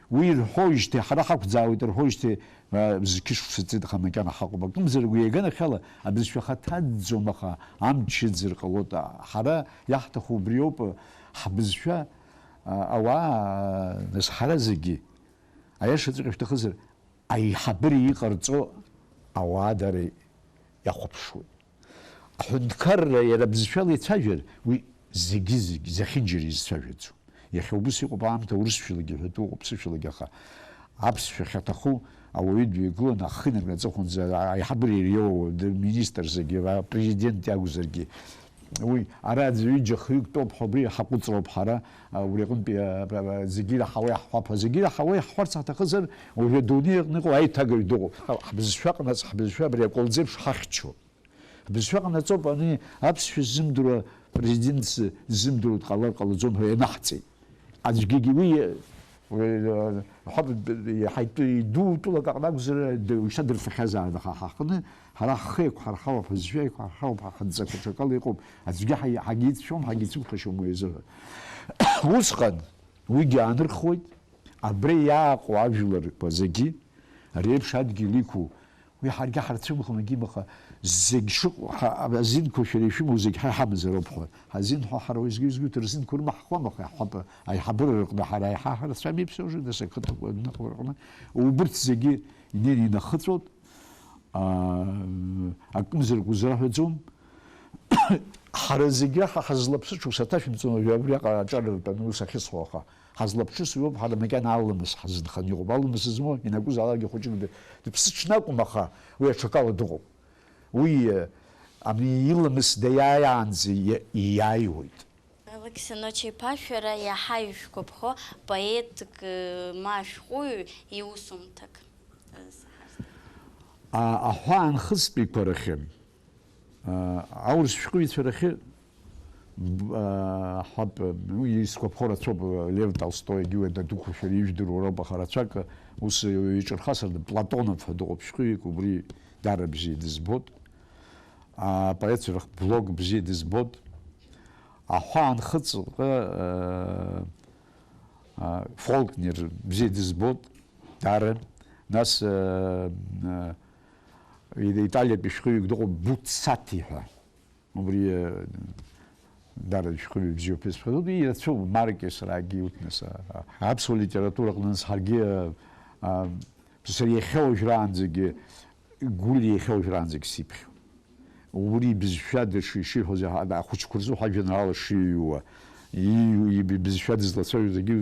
Уи ирҳәоижьҭеи, ҳара ҳақәӡаауеит рҳәоижьҭеи, а, зқьышықәса ҵит, аха макьана ҳаҟоуп. Акымзарак уи иаганахьала абызшәа ахаҭа аӡӡом, аха амч ыӡыр ҟалоит. Ҳара иаҳҭаху убриоуп, ҳбызшәа, а, ауаа, а, нас ҳара зегьы. Аиашаҵәҟьа шәҭахызар, аиҳабыра иҟарҵо ауаа дара иахәаԥшуеит. Аҳәынҭқарра иара абызшәала ицәажәар, уи зегьы-зегь зехьынџьара изцәажәаӡом. Иахьа убыс иҟоуп аамҭа, урысшәалагьы ҳәатәы ыҟоуп, ԥсышәалагьы, аха аԥсшәа ахьаҭаху ауаҩы дҩагыланы ахы инаркны аҵыхәанӡа аиҳабыра иреиуоу, д-, министр зегьы, апрезидент иакәзаргьы. Уи ара аӡәы ҩыџьа хҩык тәоуп ҳәа, убри ҳаҟәыҵроуп ҳара, а, убри аҟынтәи, а, а, а, зегьы ираҳауа иаҳҳәап ҳәа. Зегьы ираҳауа иаҳҳәарц ҳаҭахызар, уажәы адунеи аҟны иҟоу аиҭагаҩ дыҟоуп. Ҳа-, ҳбызшәа ҟанаҵ, ҳбызшәа абри аколӡеиԥш ҳахьчо. Ҳбызшәа ҟанаҵоуп, ани аԥсшәа ззымдыруа, президент ззымдыруа дҟалар ҟалаӡом ҳәа ианаҳҵеит. Аӡәгьы уи, уи, ҳәа, иҳаитәы иду тәылак аҟны акәзар, д-, уажәшьҭа дырфахьазаарын, аха ҳаҟны ҳара ҳхы еиқәҳархауп, ҳбызшәа еиқәҳархауп, ҳахьынҵақәа ҽакала иҟоуп, аӡәгьы ҳаи-, ҳагьицәшәом, ҳагьицәымхашьом уи азыҳәан. Усҟан уигьы аанырхуеит, абра иааҟоу ажәларқәа зегьы, ари еиԥш адгьыл иқәу, уи ҳаргьы ҳарцәымӷын, егьимаха, зегь шыҟоу, ҳа-, азинқәа шәара ишәымоу зегь ҳа иҳамазароуп ҳәа. Ҳазин ҳәа ҳара уеизгьы-уеизгьы урҭ рзинқәа рымаҳхуама, аха иаҳҳәап, аиҳабыра рҟны ҳара иаҳа ҳарацәам иаԥсоу жыда сақыҭақәа адәныҟәа рҟны. Убырҭ зегьы инеины инахыҵәоит, аа, акымзарак узраҳәаӡом. Ҳара зегь раҳа ҳазлаԥсыҽу саҭашәымҵан уажәы абриаҟара аҿар ртәаны ус ахьысҳәо, аха ҳазлаԥшыз уиоуп, ҳара макьана аламыс ҳазынханы иҟоуп. Аламыс змоу ианакәызаалакгьы хәыҷык ды-, дыԥсыҽнакәым, аха уи аҽакала дыҟоуп. Уи, э, ами иламыс даиааиаанӡа иа-, иааиуеит. Алықьса Ноча-иԥа, шәара иаҳа ишәгәаԥхо поетк, э, ма шәҟәыҩҩы иусумҭак, э, саҳарц. А-, аҳәаанхыҵтәиқәа рахьы. Аурыс шәҟәыҩҩцәа рахьы, б-, а, ҳәатә, уи исгәаԥхо рацәоуп, Лев Толстоигьы уи дадуқәа шәара ижәдыруа роуп, аха рацәак ус иҿырхасырды, Платонов ҳәа дыҟоуп шәҟәыҩҩык, убри даара бзиа дызбоит. Апоетцәа рахь Блок бзиа дызбоит. Аҳәаанхыҵҟа, а, а, Фолкнер бзиа дызбоит, даара. Нас, а, а, Италиатәи шәҟәыҩҩык дыҟоуп, Буццати ҳәа. Убри, э, дара шәҟәыҩҩы бзиоуп исҳәаз. Уи ирацәоуп, Маркес, рагьы, урҭ нас, а, а, аԥсуа литератураҟны нас ҳаргьы, а, а, сара иахьа уажәраанӡагьы, Гәлиа иахьа уажәраанӡагь сиԥхьон. Убри ибызшәа даҽа ишиҳәоз, а, ахәыҷқәа рзы уҳажәеинраала шиҩуа, ииҩуа, иб-, ибызшәа дызлацәажәоз, егьи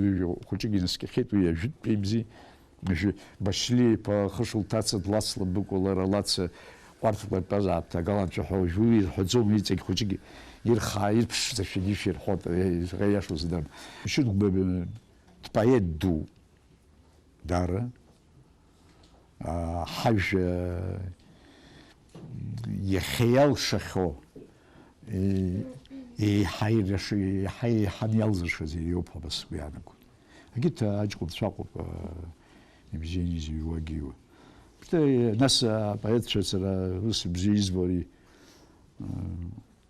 хәыҷык инаскьахьеит, уи ажәытәтәи мзи. Уажәы Башьли-иԥа Хышыл Ҭаца длацлабыкәа, лара лаца ҟәарҭак латәазаап, ҭагаланцәа ҳәа уажәы уи ирҳәаӡом, иҵегь хәыҷык ирхаа, ирԥшӡашәагьы шәирҳәоит, иаиашоу зыдырам. Шьынқәба дпоет ду, даара, аа, ҳажәа иахьа иалшахьоу, е-, еиҳа ирашы-, еиҳа еиҳаны иалзыршаз иара иоуп ҳәа сгәы иаанагоит. Егьырҭ аҷкәынцәа ыҟоуп, а, ибзианы изыҩуагьы иуа. Ԥшьа, нас апоетцәа сара ус бзиа избо ари, а,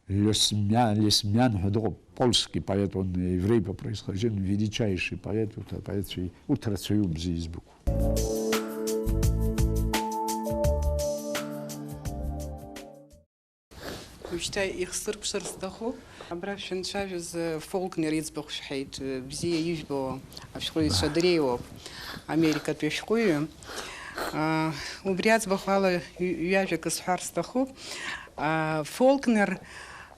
Лесмиан, Лесмиан ҳәа дыҟоуп, польский поет, он еврей по происхождению, величайший поет, урҭ апоетцәа, урҭ рацәаҩуп бзиа избақәоу. Уажәшьҭа ихсыркәшар сҭахуп. Абра шәанцәажәоз, э, Фолкнер иӡбахә шәҳәеит, э, бзиа ижәбо ашәҟәыҩҩцәа дреиуоуп, америкатәи ашәҟәыҩҩы. А, убри аӡбахә ала ҩ-, ҩажәак сҳәар сҭахуп. А, Фолкнер,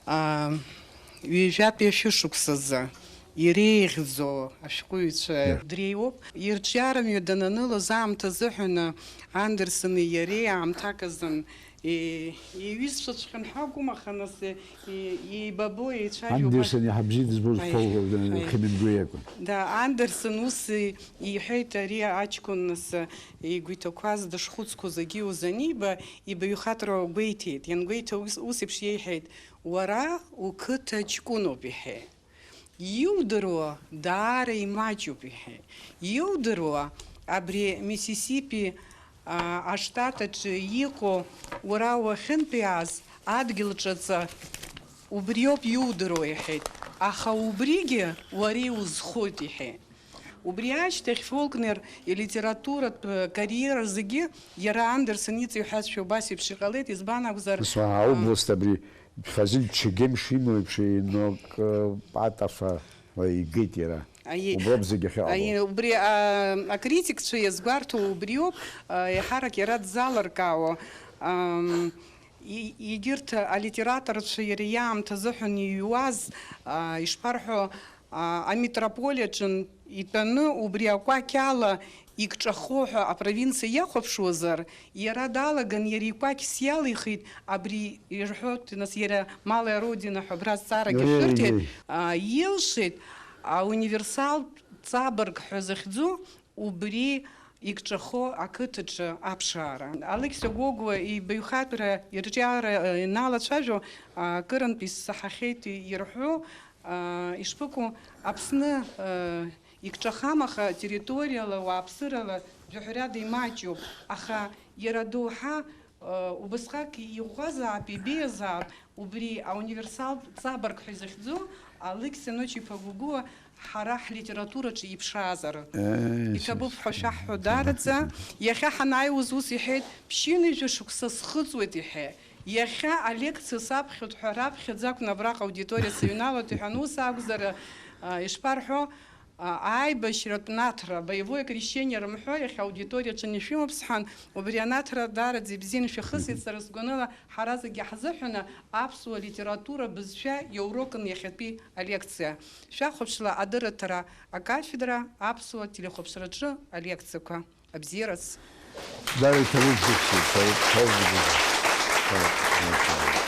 а, ҩажәатәи ашәышықәсазы иреиӷьӡоу ашәҟәыҩҩцәа дреиуоуп. Ирҿиара мҩа дананылоз аамҭа азыҳәан Андерсени иареи аамҭак азын Е, иҩызцәаҵәҟьан ҳәа акәым, аха нас, е, е, еибабо, еицәажәо. Андерсен иаҳа бзиа дызбоз Аи, Пол, э, аи. Хемингуеи акәын. Да, Андерсен ус, э, иҳәеит ари аҷкәын, нас, э, игәы иҭақәаз дышхәыцқәоз агьиуз аниба, ибаҩхатәра гәеиҭеит. Иангәеиҭа ус, ус еиԥш иеиҳәеит, уара уқыҭа ҷкәыноуп, иҳәеит. Иудыруа даара имаҷуп, иҳәеит. Иудыруа абри Миссисипи, а, аштат аҿы иҟоу уара уахьынтәиааз адгьыл ҿаҵа убриоуп иудыруа, иҳәеит. Аха убригьы уара иузхоит, иҳәеит. Убри ашьҭахь Фолкнер илитературатә кариера зегьы иара Андерсен иҵыҩҳәазшәа убас еиԥш иҟалеит, избан акәзар, Нас, а, аобласт абри Фазиль Чегем шимоу еиԥш, Енок, э, Патафа, уа игеит иара. Аиеи. Уброуп зегь ахьыҟало. Аиеи, убри, а, акритикцәа иазгәарҭо убриоуп, а, еиҳарак иара дзалыркаауа, ам, и-, егьырҭ алитераторцәа иара иаамҭа азыҳәан иҩуаз, а, ишԥарҳәо, А, амитрополиаҿын итәаны, убри акәакь ала икҿахо ҳәа апровинциа иахәаԥшуазар, иара далаган, иара икәакьс иалихит, абри ирҳәоит, нас, иара Малая Родина ҳәа абра зҵаарагьы Ей, шәырҭеит, ей. А, илшеит, а, универсалтә ҵабырг ҳәа захьӡу, убри икҿахо ақыҭаҿы аԥшаара. Алықьса Гогәуа ибаҩхатәра ирҿиара, э, иналацәажәо, а, акырынтә исзаҳахьеит ирҳәо, а, ишԥыкәу, Аԥсны, э, икҿахам, аха территориала, уааԥсырала жәаҳәарада имаҷуп, аха иара доуҳа, э, убысҟак иӷәӷәазаап, ибеиазаап, убри ауниверсалтә ҵабырг ҳәа изыхьӡу Алықьса Ночи-иԥа Гогәуа ҳара ҳлитератураҿы иԥшаазар. Э, Иҭабуп ҳәа шәаҳҳәо дараӡа. Иахьа ҳанааиуаз ус иҳәеит, ԥшьынҩажәа шықәса схыҵуеит, иҳәеит. Иахьа алекциа саԥхьоит ҳәа раԥхьаӡа акәны абраҟа аудиториа сыҩналоит, иҳәан, ус акәзар, а, ишԥарҳәо, а, аибашьратә наҭра, боевое крещение рымҳәо, иахьа аудиториаҿы ишәымоуп сҳәан, убри анаҭра даараӡа ибзианы шәахысит, сара сгәаныла, ҳара зегьы ҳзыҳәаны аԥсуа литература бызшәа иаурокын иахьатәи алекциа. Шәахәаԥшла адырраҭара акафедра аԥсуа телехәаԥшраҿы алекциақәа. Абзиараз. Дара иҭабуп зегьы, иҭабуп, иҭабуп зегьы.